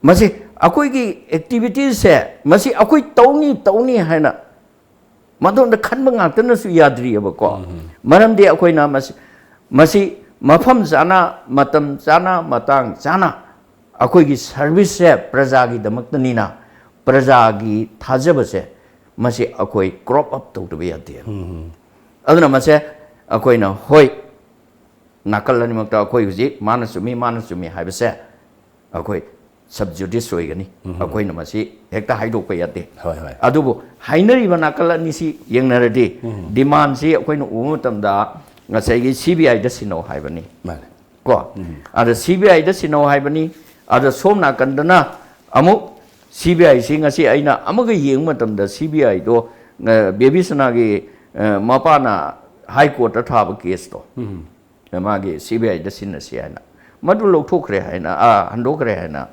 ꯃꯁꯤ ꯑꯩꯈꯣꯏꯒꯤ activitiesꯁꯦ, ꯃꯁꯤ ꯑꯩꯈꯣꯏ ꯇꯧꯅꯤ ꯇꯧꯅꯤ ꯍꯥꯏꯅ ꯃꯗꯣꯝꯗ ꯈꯟꯕ ꯉꯥꯛꯇꯅꯁꯨ ꯌꯥꯗ꯭ꯔꯤꯑꯕꯀꯣ꯫ ꯃꯔꯝꯗꯤ ꯑꯩꯈꯣꯏꯅ ꯃꯁꯤ, ꯃꯁꯤ ꯃꯐꯝ ꯆꯥꯅ, ꯃꯇꯝ ꯆꯥꯅ, ꯃꯇꯥꯡ ꯆꯥꯅ ꯑꯩꯈꯣꯏꯒꯤ serviceꯁꯦ ꯄ꯭ꯔꯖꯥꯒꯤꯗꯃꯛꯇꯅꯤꯅ, ꯄ꯭ꯔꯖꯥꯒꯤ ꯊꯥꯖꯕꯁꯦ ꯃꯁꯤ ꯑꯩꯈꯣꯏ crop up ꯇꯧꯗꯕ ꯌꯥꯗꯦ꯫ ꯑꯗꯨꯅ ꯃꯁꯦ ꯑꯩꯈꯣꯏꯅ, ꯍꯣꯏ, ꯅꯥꯀꯜ ꯑꯅꯤꯃꯛꯇ ꯑꯩꯈꯣꯏ ꯍꯧꯖꯤꯛ ꯃꯥꯅ ꯆꯨꯝꯃꯤ, ꯃꯥꯅ ꯆꯨꯝꯃꯤ ꯍꯥꯏꯕꯁꯦ ꯑꯩꯈꯣꯏ sub judice ꯑꯣꯏꯒꯅꯤ꯫ ꯑꯩꯈꯣꯏꯅ ꯃꯁꯤ ꯍꯦꯛꯇ ꯍꯥꯏꯗꯣꯛꯄ ꯌꯥꯗꯦ꯫ ꯍꯣꯏ, ꯍꯣꯏ꯫ ꯑꯗꯨꯕꯨ ꯍꯥꯏꯅꯔꯤꯕ ꯅꯥꯀꯜ ꯑꯅꯤꯁꯤ ꯌꯦꯡꯅꯔꯗꯤ, demandꯁꯤ ꯑꯩꯈꯣꯏꯅ ꯎꯕ ꯃꯇꯝꯗ ꯉꯁꯥꯏꯒꯤ CBIꯗ ꯁꯤꯟꯅꯧ ꯍꯥꯏꯕꯅꯤ꯫ ꯃꯥꯅꯦ꯫ ꯀꯣ? ꯑꯗ CBIꯗ ꯁꯤꯟꯅꯧ ꯍꯥꯏꯕꯅꯤ꯫ ꯑꯗ ꯁꯣꯝ ꯅꯥꯀꯟꯗꯅ ꯑꯃꯨꯛ CBIꯁꯤ ꯉꯁꯤ ꯑꯩꯅ ꯑꯃꯒ ꯌꯦꯡꯕ ꯃꯇꯝꯗ CBIꯗꯣ, ꯑ, ꯕꯦꯕꯤꯁꯅꯥꯒꯤ, ꯑ, ꯃꯄꯥꯅ High Courtꯇ ꯊꯥꯕ caseꯇꯣ, ꯃꯥꯒꯤ CBIꯗ ꯁꯤꯟꯅꯁꯤ ꯍꯥꯏꯅ, ꯃꯗꯨ ꯂꯧꯊꯣꯛꯈ꯭ꯔꯦ ꯍꯥꯏꯅ, ꯑ, ꯍꯟꯗꯣꯛꯈ꯭ꯔꯦ ꯍꯥꯏꯅ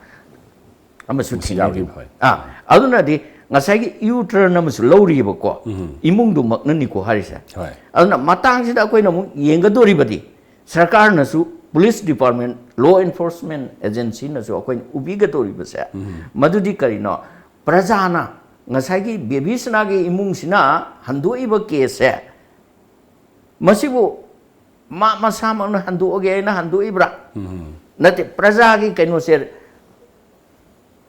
ꯑꯃꯁꯨ ꯑꯃꯁꯨ ꯊꯦꯡꯅꯔꯤ꯫ ꯌꯥꯎꯔꯤ, ꯍꯣꯏ꯫ ꯑ, ꯑꯗꯨꯅꯗꯤ ꯉꯁꯥꯏꯒꯤ U-turn ꯑꯃꯁꯨ ꯂꯧꯔꯤꯕꯀꯣ, ꯏꯃꯨꯡꯗꯨꯃꯛꯅꯅꯤꯀꯣ ꯍꯥꯏꯔꯤꯁꯦ꯫ ꯍꯣꯏ꯫ ꯑꯗꯨꯅ ꯃꯇꯥꯡꯁꯤꯗ ꯑꯩꯈꯣꯏꯅ ꯑꯃꯨꯛ ꯌꯦꯡꯒꯗꯣꯔꯤꯕꯗꯤ, ꯁꯔꯀꯥꯔꯅꯁꯨ, police department, law enforcement agencyꯅꯁꯨ ꯑꯩꯈꯣꯏꯅ ꯎꯕꯤꯒꯗꯧꯔꯤꯕꯁꯦ, ꯃꯗꯨꯗꯤ ꯀꯔꯤꯅꯣ? ꯄ꯭ꯔꯖꯥꯅ, ꯉꯁꯥꯏꯒꯤ ꯕꯦꯕꯤꯁꯅꯥꯒꯤ ꯏꯃꯨꯡꯁꯤꯅ ꯍꯟꯗꯣꯛꯏꯕ caseꯁꯦ, ꯃꯁꯤꯕꯨ ꯃꯥ ꯃꯁꯥꯃꯛꯅ ꯍꯟꯗꯣꯛꯑꯒꯦ ꯍꯥꯏꯅ ꯍꯟꯗꯣꯛꯏꯕ꯭ꯔꯥ? ꯅꯠꯇꯦ, ꯄ꯭ꯔꯖꯥꯒꯤ ꯀꯩꯅꯣꯁꯦ,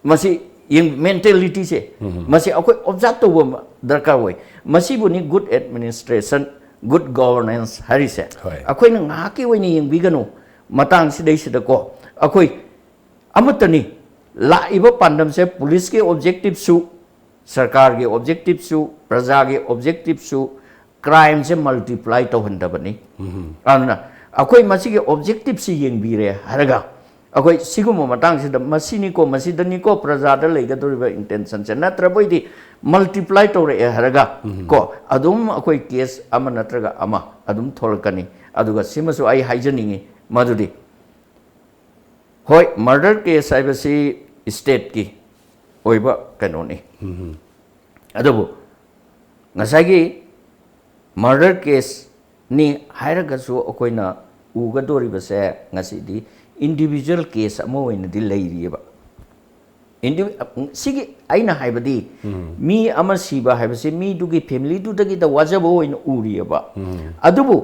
ꯃꯁꯤ ꯌꯦꯡ-, ꯃꯦꯟꯇꯦꯂꯤꯇꯤꯁꯦ, ꯃꯁꯤ ꯑꯩꯈꯣꯏ ꯑꯣꯕꯖꯥꯔꯕ ꯇꯧꯕ ꯑꯃ ꯗꯔꯀꯥꯔ ꯑꯣꯏ꯫ ꯃꯁꯤꯕꯨꯅꯤ ꯒꯨꯗ ꯑꯦꯗꯃꯤꯅꯤꯁꯇ꯭ꯔꯦꯁꯟ, ꯒꯨꯗ ꯒꯣꯚꯔꯅꯦꯟꯁ ꯍꯥꯏꯔꯤꯁꯦ꯫ ꯍꯣꯏ꯫ ꯑꯩꯈꯣꯏꯅ ꯉꯥꯏꯍꯥꯛꯀꯤ ꯑꯣꯏꯅ ꯌꯦꯡꯕꯤꯒꯅꯨ, ꯃꯇꯥꯡꯁꯤꯗꯩꯁꯤꯗꯀꯣ ꯑꯩꯈꯣꯏ ꯑꯃꯠꯇꯅꯤ꯫ ꯂꯥꯛꯏꯕ ꯄꯥꯟꯗꯝꯁꯦ ꯄꯨꯂꯤꯁꯀꯤ ꯑꯣꯕꯖꯦꯛꯇꯤꯞꯁꯨ, ꯁꯔꯀꯥꯔꯒꯤ ꯑꯣꯕꯖꯦꯛꯇꯤꯞꯁꯨ, ꯄ꯭ꯔꯖꯥꯒꯤ ꯑꯣꯕꯖꯦꯛꯇꯤꯞꯁꯨ, ꯀ꯭ꯔꯥꯏꯝꯁꯦ ꯃꯜꯇꯤꯄ꯭ꯂꯥꯏ ꯇꯧꯍꯟꯗꯕꯅꯤ꯫ ꯑꯗꯨꯅ ꯑꯩꯈꯣꯏ ꯃꯁꯤꯒꯤ ꯑꯣꯕꯖꯦꯛꯇꯤꯞꯁꯤ ꯌꯦꯡꯕꯤꯔꯦ ꯍꯥꯏꯔꯒ, ꯑꯩꯈꯣꯏ ꯁꯤꯒꯨꯝꯕ ꯃꯇꯥꯡꯁꯤꯗ ꯃꯁꯤꯅꯤꯀꯣ, ꯃꯁꯤꯗꯅꯤꯀꯣ ꯄ꯭ꯔꯖꯥꯗ ꯂꯩꯒꯗꯧꯔꯤꯕ ꯏꯟꯇꯦꯟꯁꯟꯁꯦ, ꯅꯠꯇ꯭ꯔꯕꯣꯏꯗꯤ ꯃꯜꯇꯤꯄ꯭ꯂꯥꯏ ꯇꯧꯔꯛꯑꯦ ꯍꯥꯏꯔꯒ ꯀꯣ, ꯑꯗꯨꯝ ꯑꯩꯈꯣꯏ ꯀꯦꯁ ꯑꯃ ꯅꯠꯇ꯭ꯔꯒ ꯑꯃ ꯑꯗꯨꯝ ꯊꯣꯛꯂꯛꯀꯅꯤ꯫ ꯑꯗꯨꯒ ꯁꯤꯃꯁꯨ ꯑꯩ ꯍꯥꯏꯖꯅꯤꯡꯉꯤ ꯃꯗꯨꯗꯤ, ꯍꯣꯏ, ꯃꯔꯗꯔ ꯀꯦꯁ ꯍꯥꯏꯕꯁꯤ ꯁ꯭ꯇꯦꯠꯀꯤ ꯑꯣꯏꯕ ꯀꯩꯅꯣꯅꯤ꯫ ꯑꯗꯨꯕꯨ ꯉꯁꯥꯏꯒꯤ ꯃꯔꯗꯔ ꯀꯦꯁꯅꯤ ꯍꯥꯏꯔꯒꯁꯨ ꯑꯩꯈꯣꯏꯅ ꯎꯒꯗꯧꯔꯤꯕꯁꯦ ꯉꯁꯤꯗꯤ ꯏꯟꯗꯤꯕꯤꯖꯨꯋꯦꯜ ꯀꯦꯁ ꯑꯃ ꯑꯣꯏꯅꯗꯤ ꯂꯩꯔꯤꯑꯕ꯫ ꯏꯟꯗꯤ-, ꯁꯤꯒꯤ ꯑꯩꯅ ꯍꯥꯏꯕꯗꯤ ꯃꯤ ꯑꯃ ꯁꯤꯕ ꯍꯥꯏꯕꯁꯤ ꯃꯤꯗꯨꯒꯤ ꯐꯦꯃꯤꯂꯤꯗꯨꯗꯒꯤꯗ ꯋꯥꯖꯕ ꯑꯣꯏꯅ ꯎꯔꯤꯑꯕ꯫ ꯑꯗꯨꯕꯨ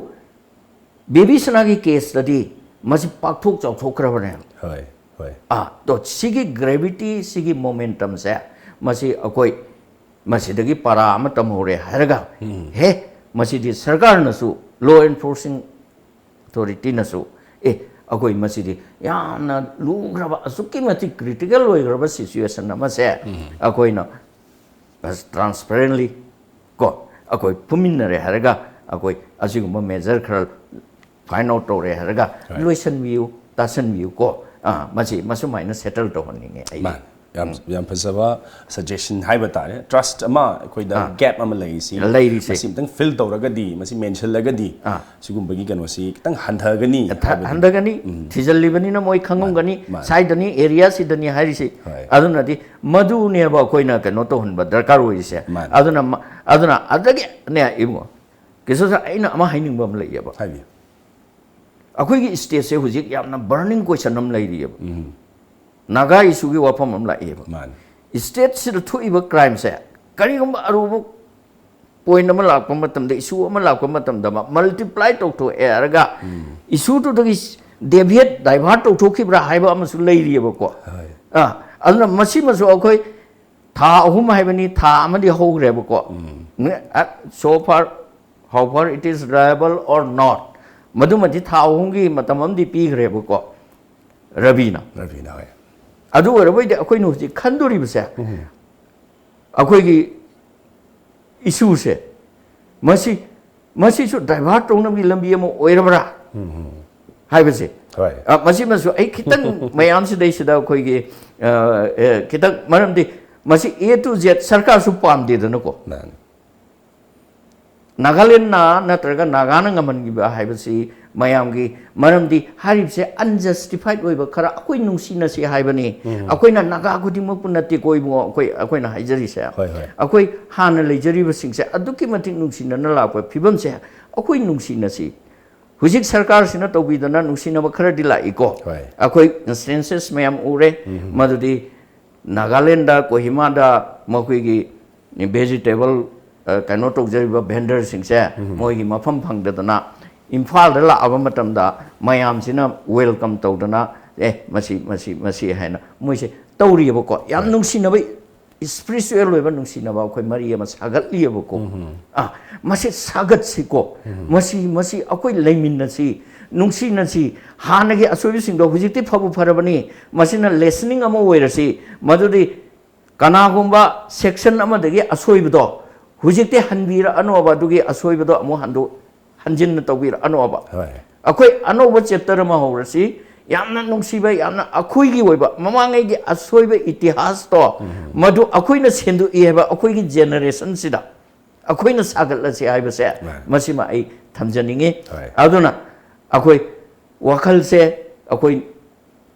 ꯕꯦꯕꯤ ꯁꯅꯥꯒꯤ ꯀꯦꯁꯇꯗꯤ ꯃꯁꯤ ꯄꯥꯛꯊꯣꯛ ꯆꯥꯎꯊꯣꯛꯈ꯭ꯔꯕꯅꯦ꯫ ꯍꯣꯏ, ꯍꯣꯏ꯫ ꯑꯥ, ꯇꯣ, ꯁꯤꯒꯤ ꯒ꯭ꯔꯦꯚꯤꯇꯤ, ꯁꯤꯒꯤ ꯃꯣꯃꯦꯟꯇꯝꯁꯦ, ꯃꯁꯤ ꯑꯩꯈꯣꯏ ꯃꯁꯤꯗꯒꯤ ꯄꯔꯥ ꯑꯃ ꯇꯝꯍꯧꯔꯦ ꯍꯥꯏꯔꯒ, ꯍꯦ, ꯃꯁꯤꯗꯤ ꯁꯔꯀꯥꯔꯅꯁꯨ, ꯂꯣ ꯑꯦꯟꯐꯣꯔꯁꯤꯡ ꯑꯣꯊꯣꯔꯤꯇꯤꯅꯁꯨ, ꯑꯦ, ꯑꯩꯈꯣꯏ ꯃꯁꯤꯗꯤ ꯌꯥꯝꯅ ꯂꯨꯈ꯭ꯔꯕ, ꯑꯁꯨꯛꯀꯤ ꯃꯇꯤꯛ ꯀ꯭ꯔꯤꯇꯤꯀꯦꯜ ꯑꯣꯏꯈ꯭ꯔꯕ ꯁꯤꯆꯨꯋꯦꯁꯟ ꯑꯃꯁꯦ ꯑꯩꯈꯣꯏꯅ ꯇ꯭ꯔꯥꯟꯁꯄꯦꯔꯦꯟꯂꯤ ꯀꯣ, ꯑꯩꯈꯣꯏ ꯐꯨꯃꯤꯟꯅꯔꯦ ꯍꯥꯏꯔꯒ, ꯑꯩꯈꯣꯏ ꯑꯁꯤꯒꯨꯝꯕ ꯃꯦꯖꯔ ꯈꯔ ꯐꯥꯏꯟ ꯑꯥꯎꯠ ꯇꯧꯔꯦ ꯍꯥꯏꯔꯒ, Right. ꯂꯣꯏꯁꯟꯕꯤꯌꯨ, ꯇꯥꯁꯟꯕꯤꯌꯨ ꯀꯣ꯫ ꯑꯥ, ꯃꯁꯤ ꯃꯁꯨꯃꯥꯏꯅ ꯁꯦꯇꯜ ꯇꯧꯍꯟꯅꯤꯡꯉꯦ ꯑꯩ꯫ ꯃꯥꯅꯤ꯫ ꯌꯥꯝ, ꯌꯥꯝ ꯐꯖꯕ ꯁꯖꯦꯁꯟ ꯍꯥꯏꯕ ꯇꯥꯔꯦ꯫ ꯇ꯭ꯔꯁꯠ ꯑꯃ ꯑꯩꯈꯣꯏꯗ ꯑꯥ꯫ ꯒꯦꯞ ꯑꯃ ꯂꯩꯔꯤꯁꯤ, ꯂꯩꯔꯤꯁꯦ꯫ ꯃꯁꯤ ꯑꯝꯇꯪ ꯐꯤꯜ ꯇꯧꯔꯒꯗꯤ, ꯃꯁꯤ ꯃꯦꯟꯁꯤꯜꯂꯒꯗꯤ ꯑꯥ꯫ ꯁꯤꯒꯨꯝꯕꯒꯤ ꯀꯩꯅꯣꯁꯤ ꯈꯤꯇꯪ ꯍꯟꯊꯒꯅꯤ ꯊ-, ꯍꯥꯏꯕꯗꯤ꯫ ꯍꯟꯊꯒꯅꯤ, ꯊꯤꯖꯤꯜꯂꯤꯕꯅꯤꯅ ꯃꯣꯏ ꯈꯪꯉꯝꯒꯅꯤ, ꯃꯥꯅꯤ꯫ ꯁꯥꯏꯗꯅꯤ, ꯑꯦꯔꯤꯌꯥꯁꯤꯗꯅꯤ ꯍꯥꯏꯔꯤꯁꯤ꯫ ꯍꯣꯏ꯫ ꯑꯗꯨꯅꯗꯤ ꯃꯗꯨꯅꯦꯕ ꯑꯩꯈꯣꯏꯅ ꯀꯩꯅꯣ ꯇꯧꯍꯟꯕ ꯗꯔꯀꯥꯔ ꯑꯣꯏꯔꯤꯁꯦ꯫ ꯃꯥꯅꯤ꯫ ꯑꯗꯨꯅ ꯃ-, ꯑꯗꯨꯅ ꯑꯗꯒꯤꯅꯦ ꯏꯕꯨꯡꯉꯣ, ꯀꯦꯁꯣꯔ ꯁꯥꯔ, ꯑꯩꯅ ꯑꯃ ꯍꯥꯏꯅꯤꯡꯕ ꯑꯃ ꯂꯩꯌꯦꯕ꯫ ꯍꯥꯏꯕꯤꯌꯨ꯫ ꯑꯩꯈꯣꯏꯒꯤ ꯁ꯭ꯇꯦꯠꯁꯦ ꯍꯧꯖꯤꯛ ꯌꯥꯝꯅ ꯕꯔꯅꯤꯡ ꯀꯣꯏꯁꯟ ꯑꯃ ꯂꯩꯔꯤꯑꯕ꯫ ꯅꯥꯒꯥ ꯏꯁꯨꯒꯤ ꯋꯥꯐꯝ ꯑꯃ ꯂꯥꯛꯑꯦꯕ꯫ ꯃꯥꯅꯤ꯫ ꯁ꯭ꯇꯦꯠꯁꯤꯗ ꯊꯣꯛꯏꯕ ꯀ꯭ꯔꯥꯏꯝꯁꯦ ꯀꯔꯤꯒꯨꯝꯕ ꯑꯔꯨꯕ ꯄꯣꯏꯟ ꯑꯃ ꯂꯥꯛꯄ ꯃꯇꯝꯗ, ꯏꯁꯨ ꯑꯃ ꯂꯥꯛꯄ ꯃꯇꯝꯗ ꯃꯜꯇꯤꯄ꯭ꯂꯥꯏ ꯇꯧꯊꯣꯛꯑꯦ ꯍꯥꯏꯔꯒ ꯏꯁꯨꯗꯨꯗꯒꯤ ꯗꯦꯚꯤꯌꯦꯠ, ꯗꯥꯏꯚꯥꯔꯠ ꯇꯧꯊꯣꯛꯈꯤꯕ꯭ꯔꯥ ꯍꯥꯏꯕ ꯑꯃꯁꯨ ꯂꯩꯔꯤꯑꯕꯀꯣ꯫ ꯍꯣꯏ꯫ ꯑꯥ, ꯑꯗꯨꯅ ꯃꯁꯤꯃꯁꯨ ꯑꯩꯈꯣꯏ ꯊꯥ ꯑꯍꯨꯝ ꯍꯥꯏꯕꯅꯤ, ꯊꯥ ꯑꯃꯗꯤ ꯍꯧꯈ꯭ꯔꯦꯕꯀꯣ꯫ So far, how far it is reliable or not, ꯃꯗꯨꯃꯗꯤ ꯊꯥ ꯑꯍꯨꯝꯒꯤ ꯃꯇꯝ ꯑꯃꯗꯤ ꯄꯤꯈ꯭ꯔꯦꯕꯀꯣ ꯔꯕꯤꯅ꯫ ꯔꯕꯤꯅ, ꯍꯣꯏ꯫ ꯑꯗꯨ ꯑꯣꯏꯔꯕꯣꯏꯗꯤ ꯑꯩꯈꯣꯏꯅ ꯍꯧꯖꯤꯛ ꯈꯟꯗꯣꯔꯤꯕꯁꯦ, ꯑꯩꯈꯣꯏꯒꯤ ꯏꯁꯨꯁꯦ, ꯃꯁꯤ, ꯃꯁꯤꯁꯨ ꯗꯥꯏꯚꯥꯔꯠ ꯇꯧꯅꯕꯒꯤ ꯂꯝꯕꯤ ꯑꯃ ꯑꯣꯏꯔꯕ꯭ꯔꯥ ꯍꯥꯏꯕꯁꯦ꯫ ꯍꯣꯏ꯫ ꯑ, ꯃꯁꯤꯃꯁꯨ ꯑꯩ ꯈꯤꯇꯪ ꯃꯌꯥꯝꯁꯤꯗꯩꯁꯤꯗ ꯑꯩꯈꯣꯏꯒꯤ, ꯑ, ꯑ, ꯈꯤꯇꯪ, ꯃꯔꯝꯗꯤ ꯃꯁꯤ A to Z ꯁꯔꯀꯥꯔꯁꯨ ꯄꯥꯝꯗꯦꯗꯅꯀꯣ꯫ ꯃꯥꯅꯤ꯫ ꯅꯥꯒꯥꯂꯦꯟꯅ ꯅꯠꯇ꯭ꯔꯒ ꯅꯥꯒꯥꯅ ꯉꯝꯍꯟꯈꯤꯕ ꯍꯥꯏꯕꯁꯤ ꯃꯌꯥꯝꯒꯤ, ꯃꯔꯝꯗꯤ ꯍꯥꯏꯔꯤꯕꯁꯦ ꯑꯟꯖꯁꯇꯤꯐꯥꯏꯠ ꯑꯣꯏꯕ ꯈꯔ, ꯑꯩꯈꯣꯏ ꯅꯨꯡꯁꯤꯅꯁꯤ ꯍꯥꯏꯕꯅꯤ꯫ ꯑꯩꯈꯣꯏꯅ ꯅꯥꯒꯥ ꯈꯨꯗꯤꯡꯃꯛꯄꯨ ꯅꯠꯇꯦꯀꯣ ꯏꯕꯨꯡꯉꯣ, ꯑꯩꯈꯣꯏ, ꯑꯩꯈꯣꯏꯅ ꯍꯥꯏꯖꯔꯤꯁꯦ꯫ ꯍꯣꯏ, ꯍꯣꯏ꯫ ꯑꯩꯈꯣꯏ ꯍꯥꯟꯅ ꯂꯩꯖꯔꯤꯕꯁꯤꯡꯁꯦ ꯑꯗꯨꯛꯀꯤ ꯃꯇꯤꯛ ꯅꯨꯡꯁꯤꯅꯅ ꯂꯥꯛꯄ ꯐꯤꯕꯝꯁꯦ ꯑꯩꯈꯣꯏ ꯅꯨꯡꯁꯤꯅꯁꯤ꯫ ꯍꯧꯖꯤꯛ ꯁꯔꯀꯥꯔꯁꯤꯅ ꯇꯧꯕꯤꯗꯅ ꯅꯨꯡꯁꯤꯅꯕ ꯈꯔꯗꯤ ꯂꯥꯛꯏꯀꯣ꯫ ꯍꯣꯏ꯫ ꯑꯩꯈꯣꯏ ꯁꯦꯟꯁꯁ ꯃꯌꯥꯝ ꯎꯔꯦ꯫ ꯃꯗꯨꯗꯤ ꯅꯥꯒꯥꯂꯦꯟꯗ, ꯀꯣꯍꯤꯃꯥꯗ ꯃꯈꯣꯏꯒꯤ ꯚꯦꯖꯤꯇꯦꯕꯜ, ꯑ, ꯀꯩꯅꯣ ꯇꯧꯖꯔꯤꯕ ꯚꯦꯟꯗꯔꯁꯤꯡꯁꯦ ꯃꯣꯏꯒꯤ ꯃꯐꯝ ꯐꯪꯗꯗꯅ ꯏꯝꯐꯥꯜꯗ ꯂꯥꯛꯑꯕ ꯃꯇꯝꯗ ꯃꯌꯥꯝꯁꯤꯅ ꯋꯦꯜꯀꯝ ꯇꯧꯗꯅ, "ꯑꯦ, ꯃꯁꯤ, ꯃꯁꯤ, ꯃꯁꯤ" ꯍꯥꯏꯅ ꯃꯣꯏꯁꯦ ꯇꯧꯔꯤꯑꯕꯀꯣ꯫ ꯌꯥꯝ ꯅꯨꯡꯁꯤꯅꯕ, ꯏꯁꯄꯤꯔꯤꯆꯨꯋꯦꯜ ꯑꯣꯏꯕ ꯅꯨꯡꯁꯤꯅꯕ ꯑꯩꯈꯣꯏ ꯃꯔꯤ ꯑꯃ ꯁꯥꯒꯠꯂꯤꯑꯕꯀꯣ꯫ ꯑ, ꯃꯁꯤ ꯁꯥꯒꯠꯁꯤꯀꯣ꯫ ꯃꯁꯤ, ꯃꯁꯤ ꯑꯩꯈꯣꯏ ꯂꯩꯃꯤꯟꯅꯁꯤ, ꯅꯨꯡꯁꯤꯅꯁꯤ꯫ ꯍꯥꯟꯅꯒꯤ ꯑꯁꯣꯏꯕꯁꯤꯡꯗꯣ ꯍꯧꯖꯤꯛꯇꯤ ꯐꯕꯨ ꯐꯔꯕꯅꯤ, ꯃꯁꯤꯅ ꯂꯦꯁꯅꯤꯡ ꯑꯃ ꯑꯣꯏꯔꯁꯤ꯫ ꯃꯗꯨꯗꯤ ꯀꯅꯥꯒꯨꯝꯕ ꯁꯦꯛꯁꯟ ꯑꯃꯗꯒꯤ ꯑꯁꯣꯏꯕꯗꯣ ꯍꯧꯖꯤꯛꯇꯤ ꯍꯟꯕꯤꯔꯛꯑꯅꯣꯕ, ꯑꯗꯨꯒꯤ ꯑꯁꯣꯏꯕꯗꯣ ꯑꯃꯨꯛ ꯍꯟꯗꯣ-, ꯍꯟꯖꯤꯟꯅ ꯇꯧꯕꯤꯔꯛꯑꯅꯣꯕ꯫ ꯍꯣꯏ꯫ ꯑꯩꯈꯣꯏ ꯑꯅꯧꯕ ꯆꯦꯞꯇꯔ ꯑꯃ ꯍꯧꯔꯁꯤ꯫ ꯌꯥꯝꯅ ꯅꯨꯡꯁꯤꯕ, ꯌꯥꯝꯅ ꯑꯩꯈꯣꯏꯒꯤ ꯑꯣꯏꯕ ꯃꯃꯥꯡꯉꯩꯒꯤ ꯑꯁꯣꯏꯕ ꯏꯇꯤꯍꯥꯁꯇꯣ, ꯃꯗꯨ ꯑꯩꯈꯣꯏꯅ ꯁꯦꯝꯗꯣꯛꯏ ꯍꯥꯏꯕ, ꯑꯩꯈꯣꯏꯒꯤ ꯖꯦꯅꯦꯔꯦꯁꯟꯁꯤꯗ ꯑꯩꯈꯣꯏꯅ ꯁꯥꯒꯠꯂꯁꯤ ꯍꯥꯏꯕꯁꯦ, ꯃꯥꯅꯤ꯫ ꯃꯁꯤꯃ ꯑꯩ ꯊꯝꯖꯅꯤꯡꯉꯤ꯫ ꯍꯣꯏ꯫ ꯑꯗꯨꯅ ꯑꯩꯈꯣꯏ ꯋꯥꯈꯜꯁꯦ, ꯑꯩꯈꯣꯏ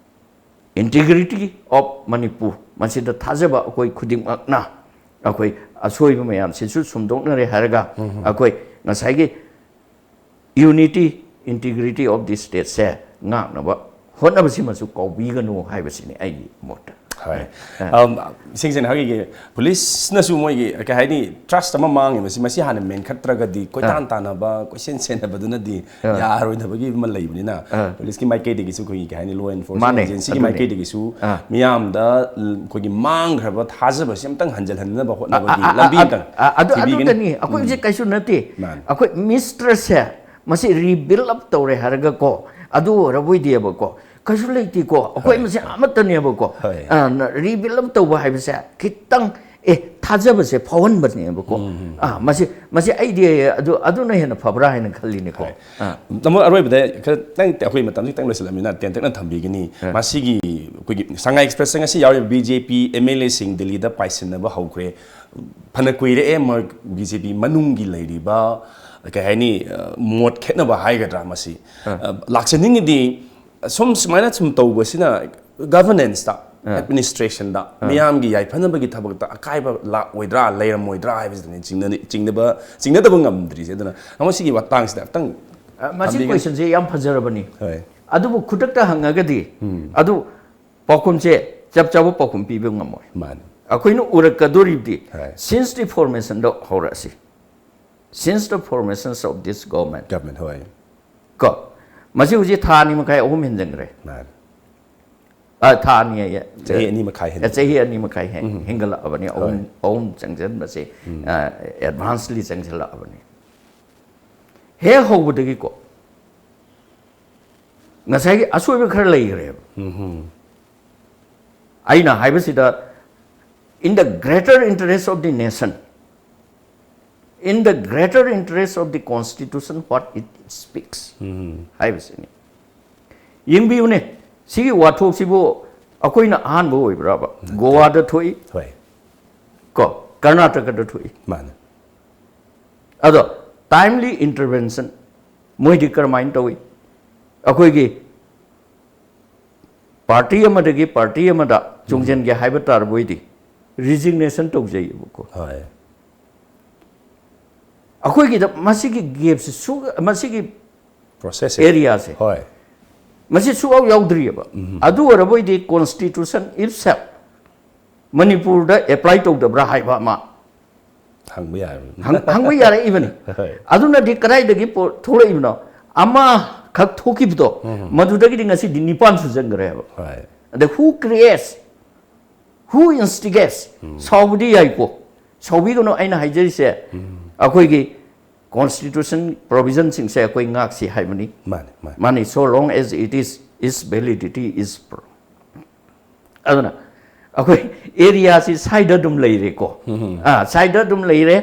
Integrity of Manipur, ꯃꯁꯤꯗ ꯊꯥꯖꯕ ꯑꯩꯈꯣꯏ ꯈꯨꯗꯤꯡꯃꯛꯅ ꯑꯩꯈꯣꯏ ꯑꯁꯣꯏꯕ ꯃꯌꯥꯝꯁꯤꯁꯨ ꯁꯨꯝꯗꯣꯛꯅꯔꯦ ꯍꯥꯏꯔꯒ, ꯑꯩꯈꯣꯏ ꯉꯁꯥꯏꯒꯤ unity, integrity of the stateꯁꯦ ꯉꯥꯛꯅꯕ ꯍꯣꯠꯅꯕꯁꯤꯃꯁꯨ ꯀꯥꯎꯕꯤꯒꯅꯨ ꯍꯥꯏꯕꯁꯤꯅꯤ ꯑꯩꯒꯤ ꯃꯣꯠꯇ꯫ ꯍꯣꯏ꯫ ꯑꯝ, ꯏꯁꯦꯡ ꯁꯦꯡꯅ ꯍꯥꯏꯈꯤꯒꯦ, ꯄꯨꯂꯤꯁꯅꯁꯨ ꯃꯣꯏꯒꯤ ꯀꯩ ꯍꯥꯏꯅꯤ, ꯇ꯭ꯔꯁ ꯑꯃ ꯃꯥꯡꯉꯦ꯫ ꯃꯁꯤ, ꯃꯁꯤ ꯍꯥꯟꯅ ꯃꯦꯟꯈꯠꯇ꯭ꯔꯒꯗꯤ ꯀꯣꯏꯇꯥꯟ ꯇꯥꯟꯅꯕ, ꯀꯣꯏꯁꯦꯟ ꯁꯦꯟꯅꯕꯗꯨꯅꯗꯤ ꯌꯥꯔꯣꯏꯗꯕꯒꯤ ꯑꯃ ꯂꯩꯕꯅꯤꯅ, ꯄꯨꯂꯤꯁꯀꯤ ꯃꯥꯏꯀꯩꯗꯒꯤꯁꯨ, ꯑꯩꯈꯣꯏꯒꯤ ꯀꯩ ꯍꯥꯏꯅꯤ, ꯂꯣ ꯑꯦꯟꯐꯣꯔꯁꯃꯦꯟ ꯑꯦꯖꯦꯟꯁꯤꯒꯤ ꯃꯥꯏꯀꯩꯗꯒꯤꯁꯨ ꯃꯤꯌꯥꯝꯗ ꯑꯩꯈꯣꯏꯒꯤ ꯃꯥꯡꯈ꯭ꯔꯕ ꯊꯥꯖꯕꯁꯤ ꯑꯝꯇꯪ ꯍꯟꯖꯤꯜꯍꯟꯅꯕ ꯍꯣꯠꯅꯕꯒꯤ ꯂꯝꯕꯤ ꯑꯝꯇꯪ ꯊꯤꯕꯤꯒꯅꯤ꯫ ꯑꯗꯨꯗꯅꯤ ꯑꯩꯈꯣꯏꯁꯦ ꯀꯩꯁꯨ ꯅꯠꯇꯦ꯫ ꯑꯩꯈꯣꯏ ꯃꯤꯁꯇꯔꯁꯦ ꯃꯁꯤ ꯔꯤꯕꯤꯜ ꯑꯞ ꯇꯧꯔꯦ ꯍꯥꯏꯔꯒꯀꯣ, ꯑꯗꯨ ꯑꯣꯏꯔꯕꯣꯏꯗꯤꯕꯀꯣ, ꯀꯩꯁꯨ ꯂꯩꯇꯦꯀꯣ, ꯑꯩꯈꯣꯏ ꯃꯁꯦ ꯑꯃꯠꯇꯅꯦꯕꯀꯣ꯫ ꯔꯤꯕꯤꯜ ꯑꯞ ꯇꯧꯕ ꯍꯥꯏꯕꯁꯦ ꯈꯤꯇꯪ, ꯑꯦ, ꯊꯥꯖꯕꯁꯦ ꯐꯥꯎꯍꯟꯕꯅꯦꯕꯀꯣ꯫ ꯑꯥ, ꯃꯁꯤ, ꯃꯁꯤ ꯑꯩꯗꯤ ꯑꯗꯨ, ꯑꯗꯨꯅ ꯍꯦꯟꯅ ꯐꯕ꯭ꯔꯥ ꯍꯥꯏꯅ ꯈꯜꯂꯤꯅꯦꯀꯣ꯫ ꯑꯥ꯫ ꯇꯥꯃꯣ, ꯑꯔꯣꯏꯕꯗ ꯈꯔꯇꯪ, ꯑꯩꯈꯣꯏ ꯃꯇꯝꯁꯤ ꯈꯤꯇꯪ ꯂꯣꯏꯁꯤꯜꯂꯝꯃꯤꯅ ꯇꯦꯟꯇꯛꯅ ꯊꯝꯕꯤꯒꯅꯤ꯫ ꯃꯁꯤꯒꯤ ꯑꯩꯈꯣꯏꯒꯤ ꯁꯉꯥꯏ ꯑꯦꯛꯁꯄ꯭ꯔꯦꯁꯇ ꯉꯁꯤ ꯌꯥꯎꯔꯤꯕ B J P M L ꯑꯦꯁꯤꯡ ꯗꯤꯜꯂꯤꯗ ꯄꯥꯏꯁꯤꯟꯅꯕ ꯍꯧꯈ꯭ꯔꯦ꯫ ꯐꯅ ꯀꯨꯏꯔꯛꯑꯦ ꯃꯣꯏ ꯕꯤ ꯖꯦ ꯄꯤ ꯃꯅꯨꯡꯒꯤ ꯂꯩꯔꯤꯕ, ꯀꯩ ꯍꯥꯏꯅꯤ, ꯑ, ꯃꯣꯠ ꯈꯦꯠꯅꯕ ꯍꯥꯏꯒꯗ꯭ꯔꯥ ꯃꯁꯤ꯫ ꯑ, ꯂꯥꯛꯆꯅꯤꯡꯉꯤꯗꯤ ꯁꯨꯝ ꯁꯨꯃꯥꯏꯅ ꯁꯨꯝ ꯇꯧꯕꯁꯤꯅ ꯒꯚꯔꯅꯦꯟꯁꯇ, ꯑꯦꯗꯃꯤꯅꯤꯁꯇ꯭ꯔꯦꯁꯟꯗ, ꯃꯤꯌꯥꯝꯒꯤ ꯌꯥꯏꯐꯅꯕꯒꯤ ꯊꯕꯛꯇ ꯑꯀꯥꯏꯕ ꯂꯥꯛꯑꯣꯏꯗ꯭ꯔꯥ, ꯂꯩꯔꯝꯃꯣꯏꯗ꯭ꯔꯥ ꯍꯥꯏꯕꯁꯤꯗꯅꯤ ꯆꯤꯡꯅꯅ-, ꯆꯤꯡꯅꯕ, ꯆꯤꯡꯅꯗꯕ ꯉꯝꯗ꯭ꯔꯤꯁꯦ꯫ ꯑꯗꯨꯅ ꯃꯁꯤꯒꯤ ꯃꯇꯥꯡꯁꯤꯗ ꯑꯝꯇꯪ ꯑ, ꯃꯁꯤ ꯊꯝꯕꯤꯒꯅꯤ꯫ ꯀꯣꯏꯁꯟꯁꯦ ꯌꯥꯝ ꯐꯖꯔꯕꯅꯤ꯫ ꯍꯣꯏ꯫ ꯑꯗꯨꯕꯨ ꯈꯨꯗꯛꯇ ꯍꯪꯉꯒꯗꯤ, ꯑꯗꯨ ꯄꯥꯎꯈꯨꯝꯁꯦ ꯆꯞ ꯆꯥꯕ ꯄꯥꯎꯈꯨꯝ ꯄꯤꯕ ꯉꯝꯃꯣꯏ꯫ ꯃꯥꯅꯤ꯫ ꯑꯩꯈꯣꯏꯅ ꯎꯔꯛꯀꯗꯣꯔꯤꯕꯗꯤ ꯍꯣꯏ꯫ Since the formationꯗ ꯍꯧꯔꯛꯑꯁꯤ꯫ Since the formations of this government꯫ Government, ꯍꯣꯏ꯫ ꯀꯣ, ꯃꯁꯤ ꯍꯧꯖꯤꯛ ꯊꯥ ꯑꯅꯤ ꯃꯈꯥꯏ, ꯑꯍꯨꯝ ꯍꯦꯟꯖꯟꯈ꯭ꯔꯦ꯫ ꯃꯥꯅꯤ꯫ ꯑ, ꯊꯥ ꯑꯅꯤ ꯍꯥꯏꯌꯦ꯫ ꯆꯍꯤ ꯑꯅꯤ ꯃꯈꯥꯏ ꯍꯦꯟ-, ꯆꯍꯤ ꯑꯅꯤ ꯃꯈꯥꯏ ꯍꯦꯟ-, ꯍꯦꯟꯒꯠꯂꯛꯑꯕꯅꯤ꯫ ꯑꯍꯨꯝ, ꯍꯣꯏ꯫ ꯑꯍꯨꯝ ꯆꯪꯁꯤꯟꯕꯁꯦ, ꯑ, ꯑꯦꯗꯚꯥꯟꯁꯂꯤ ꯆꯪꯁꯤꯜꯂꯛꯑꯕꯅꯤ꯫ ꯍꯦꯛ ꯍꯧꯕꯗꯒꯤꯀꯣ, ꯉꯁꯥꯏꯒꯤ ꯑꯁꯣꯏꯕ ꯈꯔ ꯂꯩꯈ꯭ꯔꯦꯕ꯫ ꯑꯩꯅ ꯍꯥꯏꯕꯁꯤꯗ, "In the greater interest of the nation, in the greater interest of the constitution, what it speaks" ꯍꯥꯏꯕꯁꯤꯅꯤ꯫ ꯌꯦꯡꯕꯤꯌꯨꯅꯦ, ꯁꯤꯒꯤ ꯋꯥꯊꯣꯛꯁꯤꯕꯨ ꯑꯩꯈꯣꯏꯅ ꯑꯍꯥꯟꯕ ꯑꯣꯏꯕ꯭ꯔꯕ? ꯅꯠꯇꯦ꯫ ꯒꯣꯋꯥꯗ ꯊꯣꯛꯏ, ꯍꯣꯏ꯫ ꯀꯣ, ꯀꯔꯅꯥꯇꯀꯗ ꯊꯣꯛꯏ꯫ ꯃꯥꯅꯦ꯫ ꯑꯗꯣ timely intervention ꯃꯣꯏꯗꯤ ꯀꯔꯝꯍꯥꯏꯅ ꯇꯧꯏ? ꯑꯩꯈꯣꯏꯒꯤ ꯄꯥꯔꯇꯤ ꯑꯃꯗꯒꯤ ꯄꯥꯔꯇꯤ ꯑꯃꯗ ꯆꯣꯡꯁꯤꯟꯒꯦ ꯍꯥꯏꯕ ꯇꯥꯔꯕꯣꯏꯗꯤ resignation ꯇꯧꯖꯩꯌꯦꯕꯀꯣ꯫ ꯍꯣꯏ꯫ ꯑꯩꯈꯣꯏꯒꯤꯗ ꯃꯁꯤꯒꯤ ꯒꯦꯞꯁꯦ ꯁꯨ-, ꯃꯁꯤꯒꯤ ꯄ꯭ꯔꯣꯁꯦꯁꯁꯦ꯫ ꯑꯦꯔꯤꯌꯥꯁꯦ꯫ ꯍꯣꯏ꯫ ꯃꯁꯤ ꯁꯨꯛꯌꯥꯎ ꯌꯥꯎꯗ꯭ꯔꯤꯑꯕ꯫ ꯑꯗꯨ ꯑꯣꯏꯔꯕꯣꯏꯗꯤ constitution itself ꯃꯅꯤꯄꯨꯔꯗ ꯑꯦꯄ꯭ꯂꯥꯏ ꯇꯧꯗꯕ꯭ꯔꯥ ꯍꯥꯏꯕ ꯑꯃ ꯍꯪꯕ ꯌꯥꯔꯕꯅꯤ ꯍꯪ- ꯍꯪꯕ ꯌꯥꯔꯛꯏꯕꯅꯤ꯫ ꯑꯗꯨꯅꯗꯤ ꯀꯗꯥꯏꯗꯒꯤ ꯄꯣ- ꯊꯣꯛꯂꯛꯏꯕꯅꯣ? ꯑꯃꯈꯛ ꯊꯣꯛꯈꯤꯕꯗꯣ, ꯃꯗꯨꯗꯒꯤꯗꯤ ꯉꯁꯤꯗꯤ ꯅꯤꯄꯥꯟ ꯁꯨꯖꯟꯈ꯭ꯔꯦꯕ꯫ ꯍꯣꯏ ꯑꯗ who creates, who instigates? ꯁꯥꯎꯕꯗꯤ ꯌꯥꯏꯀꯣ, ꯁꯥꯎꯕꯤꯒꯅꯨ꯫ ꯑꯩꯅ ꯍꯥꯏꯖꯔꯤꯁꯦ ꯑꯩꯈꯣꯏꯒꯤ ꯀꯣꯟꯁꯇꯤꯇ꯭ꯌꯨꯁꯟ ꯄ꯭ꯔꯣꯚꯤꯖꯟꯁꯤꯡꯁꯦ ꯑꯩꯈꯣꯏ ꯉꯥꯛꯁꯤ ꯍꯥꯏꯕꯅꯤ꯫ ꯃꯥꯅꯤ ꯃꯥꯅꯤ ꯃꯥꯅꯤ, so long as it is, its validity is pro-, ꯑꯗꯨꯅ ꯑꯩꯈꯣꯏ ꯑꯦꯔꯤꯌꯥꯁꯤ ꯁ꯭ꯋꯥꯏꯗ ꯑꯗꯨꯝ ꯂꯩꯔꯦꯀꯣ꯫ ꯑꯥ, ꯁ꯭ꯋꯥꯏꯗ ꯑꯗꯨꯝ ꯂꯩꯔꯦ꯫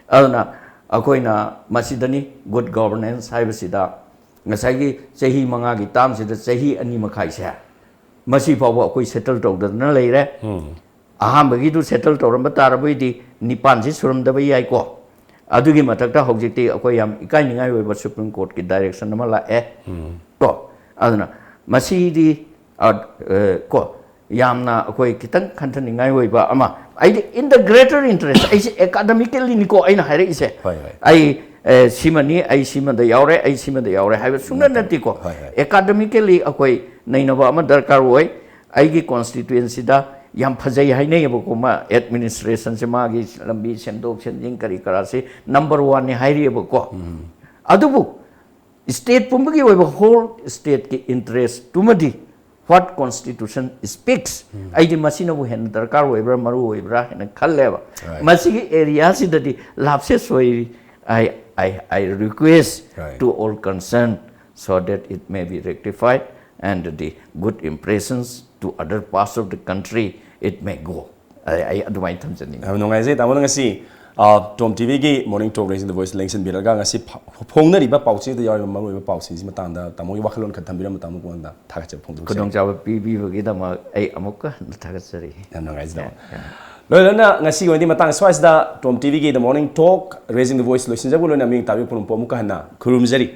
ꯑꯗꯨꯅ ꯑꯩꯈꯣꯏꯅ ꯃꯁꯤꯗꯅꯤ, ꯒꯨꯗ ꯒꯣꯚꯔꯅꯦꯟꯁ ꯍꯥꯏꯕꯁꯤꯗ ꯉꯁꯥꯏꯒꯤ ꯆꯍꯤ ꯃꯉꯥꯒꯤ ꯇꯥꯝꯁꯤꯗ ꯆꯍꯤ ꯑꯅꯤ ꯃꯈꯥꯏꯁꯦ, ꯃꯁꯤ ꯐꯥꯎꯕ ꯑꯩꯈꯣꯏ ꯁꯦꯇꯜ ꯇꯧꯗꯗꯅ ꯂꯩꯔꯦ꯫ ꯑꯍꯥꯟꯕꯒꯤꯗꯨ ꯁꯦꯇꯜ ꯇꯧꯔꯝꯕ ꯇꯥꯔꯕꯣꯏꯗꯤ ꯅꯤꯄꯥꯟꯁꯤ ꯁꯨꯔꯝꯗꯕ ꯌꯥꯏꯀꯣ꯫ ꯑꯗꯨꯒꯤ ꯃꯊꯛꯇ ꯍꯧꯖꯤꯛꯇꯤ ꯑꯩꯈꯣꯏ ꯌꯥꯝ ꯏꯀꯥꯏꯅꯤꯡꯉꯥꯏ ꯑꯣꯏꯕ ꯁꯨꯄ꯭ꯔꯤꯝ ꯀꯣꯔꯠꯀꯤ ꯗꯥꯏꯔꯦꯛꯁꯟ ꯑꯃ ꯂꯥꯛꯑꯦ꯫ ꯀꯣ, ꯑꯗꯨꯅ ꯃꯁꯤꯗꯤ, ꯑ, ꯑ, ꯀꯣ, ꯌꯥꯝꯅ ꯑꯩꯈꯣꯏ ꯈꯤꯇꯪ ꯈꯟꯊꯅꯤꯡꯉꯥꯏ ꯑꯣꯏꯕ ꯑꯃ꯫ ꯑꯩꯗꯤ in the greater interest, ꯑꯩꯁꯦ ꯑꯦꯀꯥꯗꯃꯤꯀꯦꯜꯂꯤꯅꯤꯀꯣ ꯑꯩꯅ ꯍꯥꯏꯔꯛꯏꯁꯦ꯫ ꯍꯣꯏ, ꯍꯣꯏ꯫ ꯑꯩ, ꯑ, ꯁꯤꯃꯅꯤ, ꯑꯩ ꯁꯤꯃꯗ ꯌꯥꯎꯔꯦ, ꯑꯩ ꯁꯤꯃꯗ ꯌꯥꯎꯔꯦ ꯍꯥꯏꯕ ꯁꯨꯡꯅ ꯅꯠꯇꯦꯀꯣ꯫ ꯍꯣꯏ, ꯍꯣꯏ꯫ ꯑꯦꯀꯥꯗꯃꯤꯀꯦꯜꯂꯤ ꯑꯩꯈꯣꯏ ꯅꯩꯅꯕ ꯑꯃ ꯗꯔꯀꯥꯔ ꯑꯣꯏ꯫ ꯑꯩꯒꯤ ꯀꯣꯟꯁꯇꯤꯇ꯭ꯌꯨꯑꯦꯟꯁꯤꯗ ꯌꯥꯝ ꯐꯖꯩ ꯍꯥꯏꯅꯩꯌꯦꯕꯀꯣ, ꯃꯥ ꯑꯦꯗꯃꯤꯅꯤꯁꯇ꯭ꯔꯦꯁꯟꯁꯦ, ꯃꯥꯒꯤ ꯂꯝꯕꯤ ꯁꯦꯝꯗꯣꯛ ꯁꯦꯝꯖꯤꯟ ꯀꯔꯤ ꯀꯔꯥꯁꯤ ꯅꯝꯕꯔ ꯋꯥꯟꯅꯤ ꯍꯥꯏꯔꯤꯑꯕꯀꯣ꯫ ꯑꯗꯨꯕꯨ ꯁ꯭ꯇꯦꯠ ꯄꯨꯝꯕꯒꯤ ꯑꯣꯏꯕ ꯍꯣꯜ ꯁ꯭ꯇꯦꯠꯀꯤ ꯏꯟꯇꯔꯦꯁꯇꯨꯃꯗꯤ what constitution speaks, ꯑꯩꯗꯤ ꯃꯁꯤꯅꯕꯨ ꯍꯦꯟꯅ ꯗꯔꯀꯥꯔ ꯑꯣꯏꯕ꯭ꯔꯥ, ꯃꯔꯨ ꯑꯣꯏꯕ꯭ꯔꯥ ꯍꯥꯏꯅ ꯈꯜꯂꯦꯕ꯫ Right. ꯃꯁꯤꯒꯤ ꯑꯦꯔꯤꯌꯥꯁꯤꯗꯗꯤ ꯂꯥꯞꯁꯦ ꯁꯣꯏꯔꯤ꯫ I, I, I request Right. to all concerned so that it may be rectified and the good impressions to other parts of the country it may go. ꯑꯩ ꯑꯩ ꯑꯗꯨꯃꯥꯏꯅ ꯊꯝꯖꯅꯤꯡꯉꯤ꯫ ꯌꯥꯝ ꯅꯨꯡꯉꯥꯏꯖꯩ ꯇꯥꯃꯣꯅ ꯉꯁꯤ ꯇꯣꯝ ꯇꯤꯚꯤꯒꯤ ꯃꯣꯔꯅꯤꯡ ꯇꯣꯛ ꯔꯦꯖꯤꯡ ꯗ ꯚꯣꯏꯁ ꯂꯦꯡꯁꯤꯟꯕꯤꯔꯒ ꯉꯁꯤ ꯐ- ꯐꯣꯡꯅꯔꯤꯕ ꯄꯥꯎꯆꯦꯗ ꯌꯥꯎꯔꯤꯕ ꯃꯔꯨꯑꯣꯏꯕ ꯄꯥꯎꯁꯤꯡꯁꯤ ꯃꯇꯥꯡꯗ ꯇꯥꯃꯣꯒꯤ ꯋꯥꯈꯜꯂꯣꯟ ꯈꯔ ꯊꯝꯕꯤꯔꯝꯕ ꯇꯥꯃꯣ ꯀꯣꯟꯗ ꯊꯥꯒꯠꯆꯕ ꯐꯣꯡꯗꯣꯛꯆꯔꯤ꯫ ꯈꯨꯗꯣꯡꯆꯥꯕ ꯄꯤꯕꯤꯕꯒꯤꯗꯃꯛ ꯑꯩ ꯑꯃꯨꯛꯀ ꯍꯟꯅ ꯊꯥꯒꯠꯆꯔꯤ꯫ ꯌꯥꯝ ꯅꯨꯡꯉꯥꯏꯖꯩ ꯇꯥꯃꯣ꯫ ꯂꯣꯏꯅ ꯉꯁꯤꯒꯤ ꯑꯣꯏꯅꯗꯤ ꯃꯇꯥꯡ ꯁ꯭ꯋꯥꯏꯁꯤꯗ ꯇꯣꯝ ꯇꯤꯚꯤꯒꯤ ꯗ ꯃꯣꯔꯅꯤꯡ ꯇꯣꯛ ꯔꯦꯖꯤꯡ ꯗ ꯚꯣꯏꯁ ꯂꯣꯏꯁꯤꯟꯖꯕ ꯂꯣꯏꯅ ꯃꯤꯡ ꯇꯥꯕꯤꯕ ꯄꯨꯝꯅꯃꯛꯄꯨ ꯑꯃꯨꯛꯀ ꯍꯟꯅ ꯈꯨꯔꯨꯝꯖꯔꯤ꯫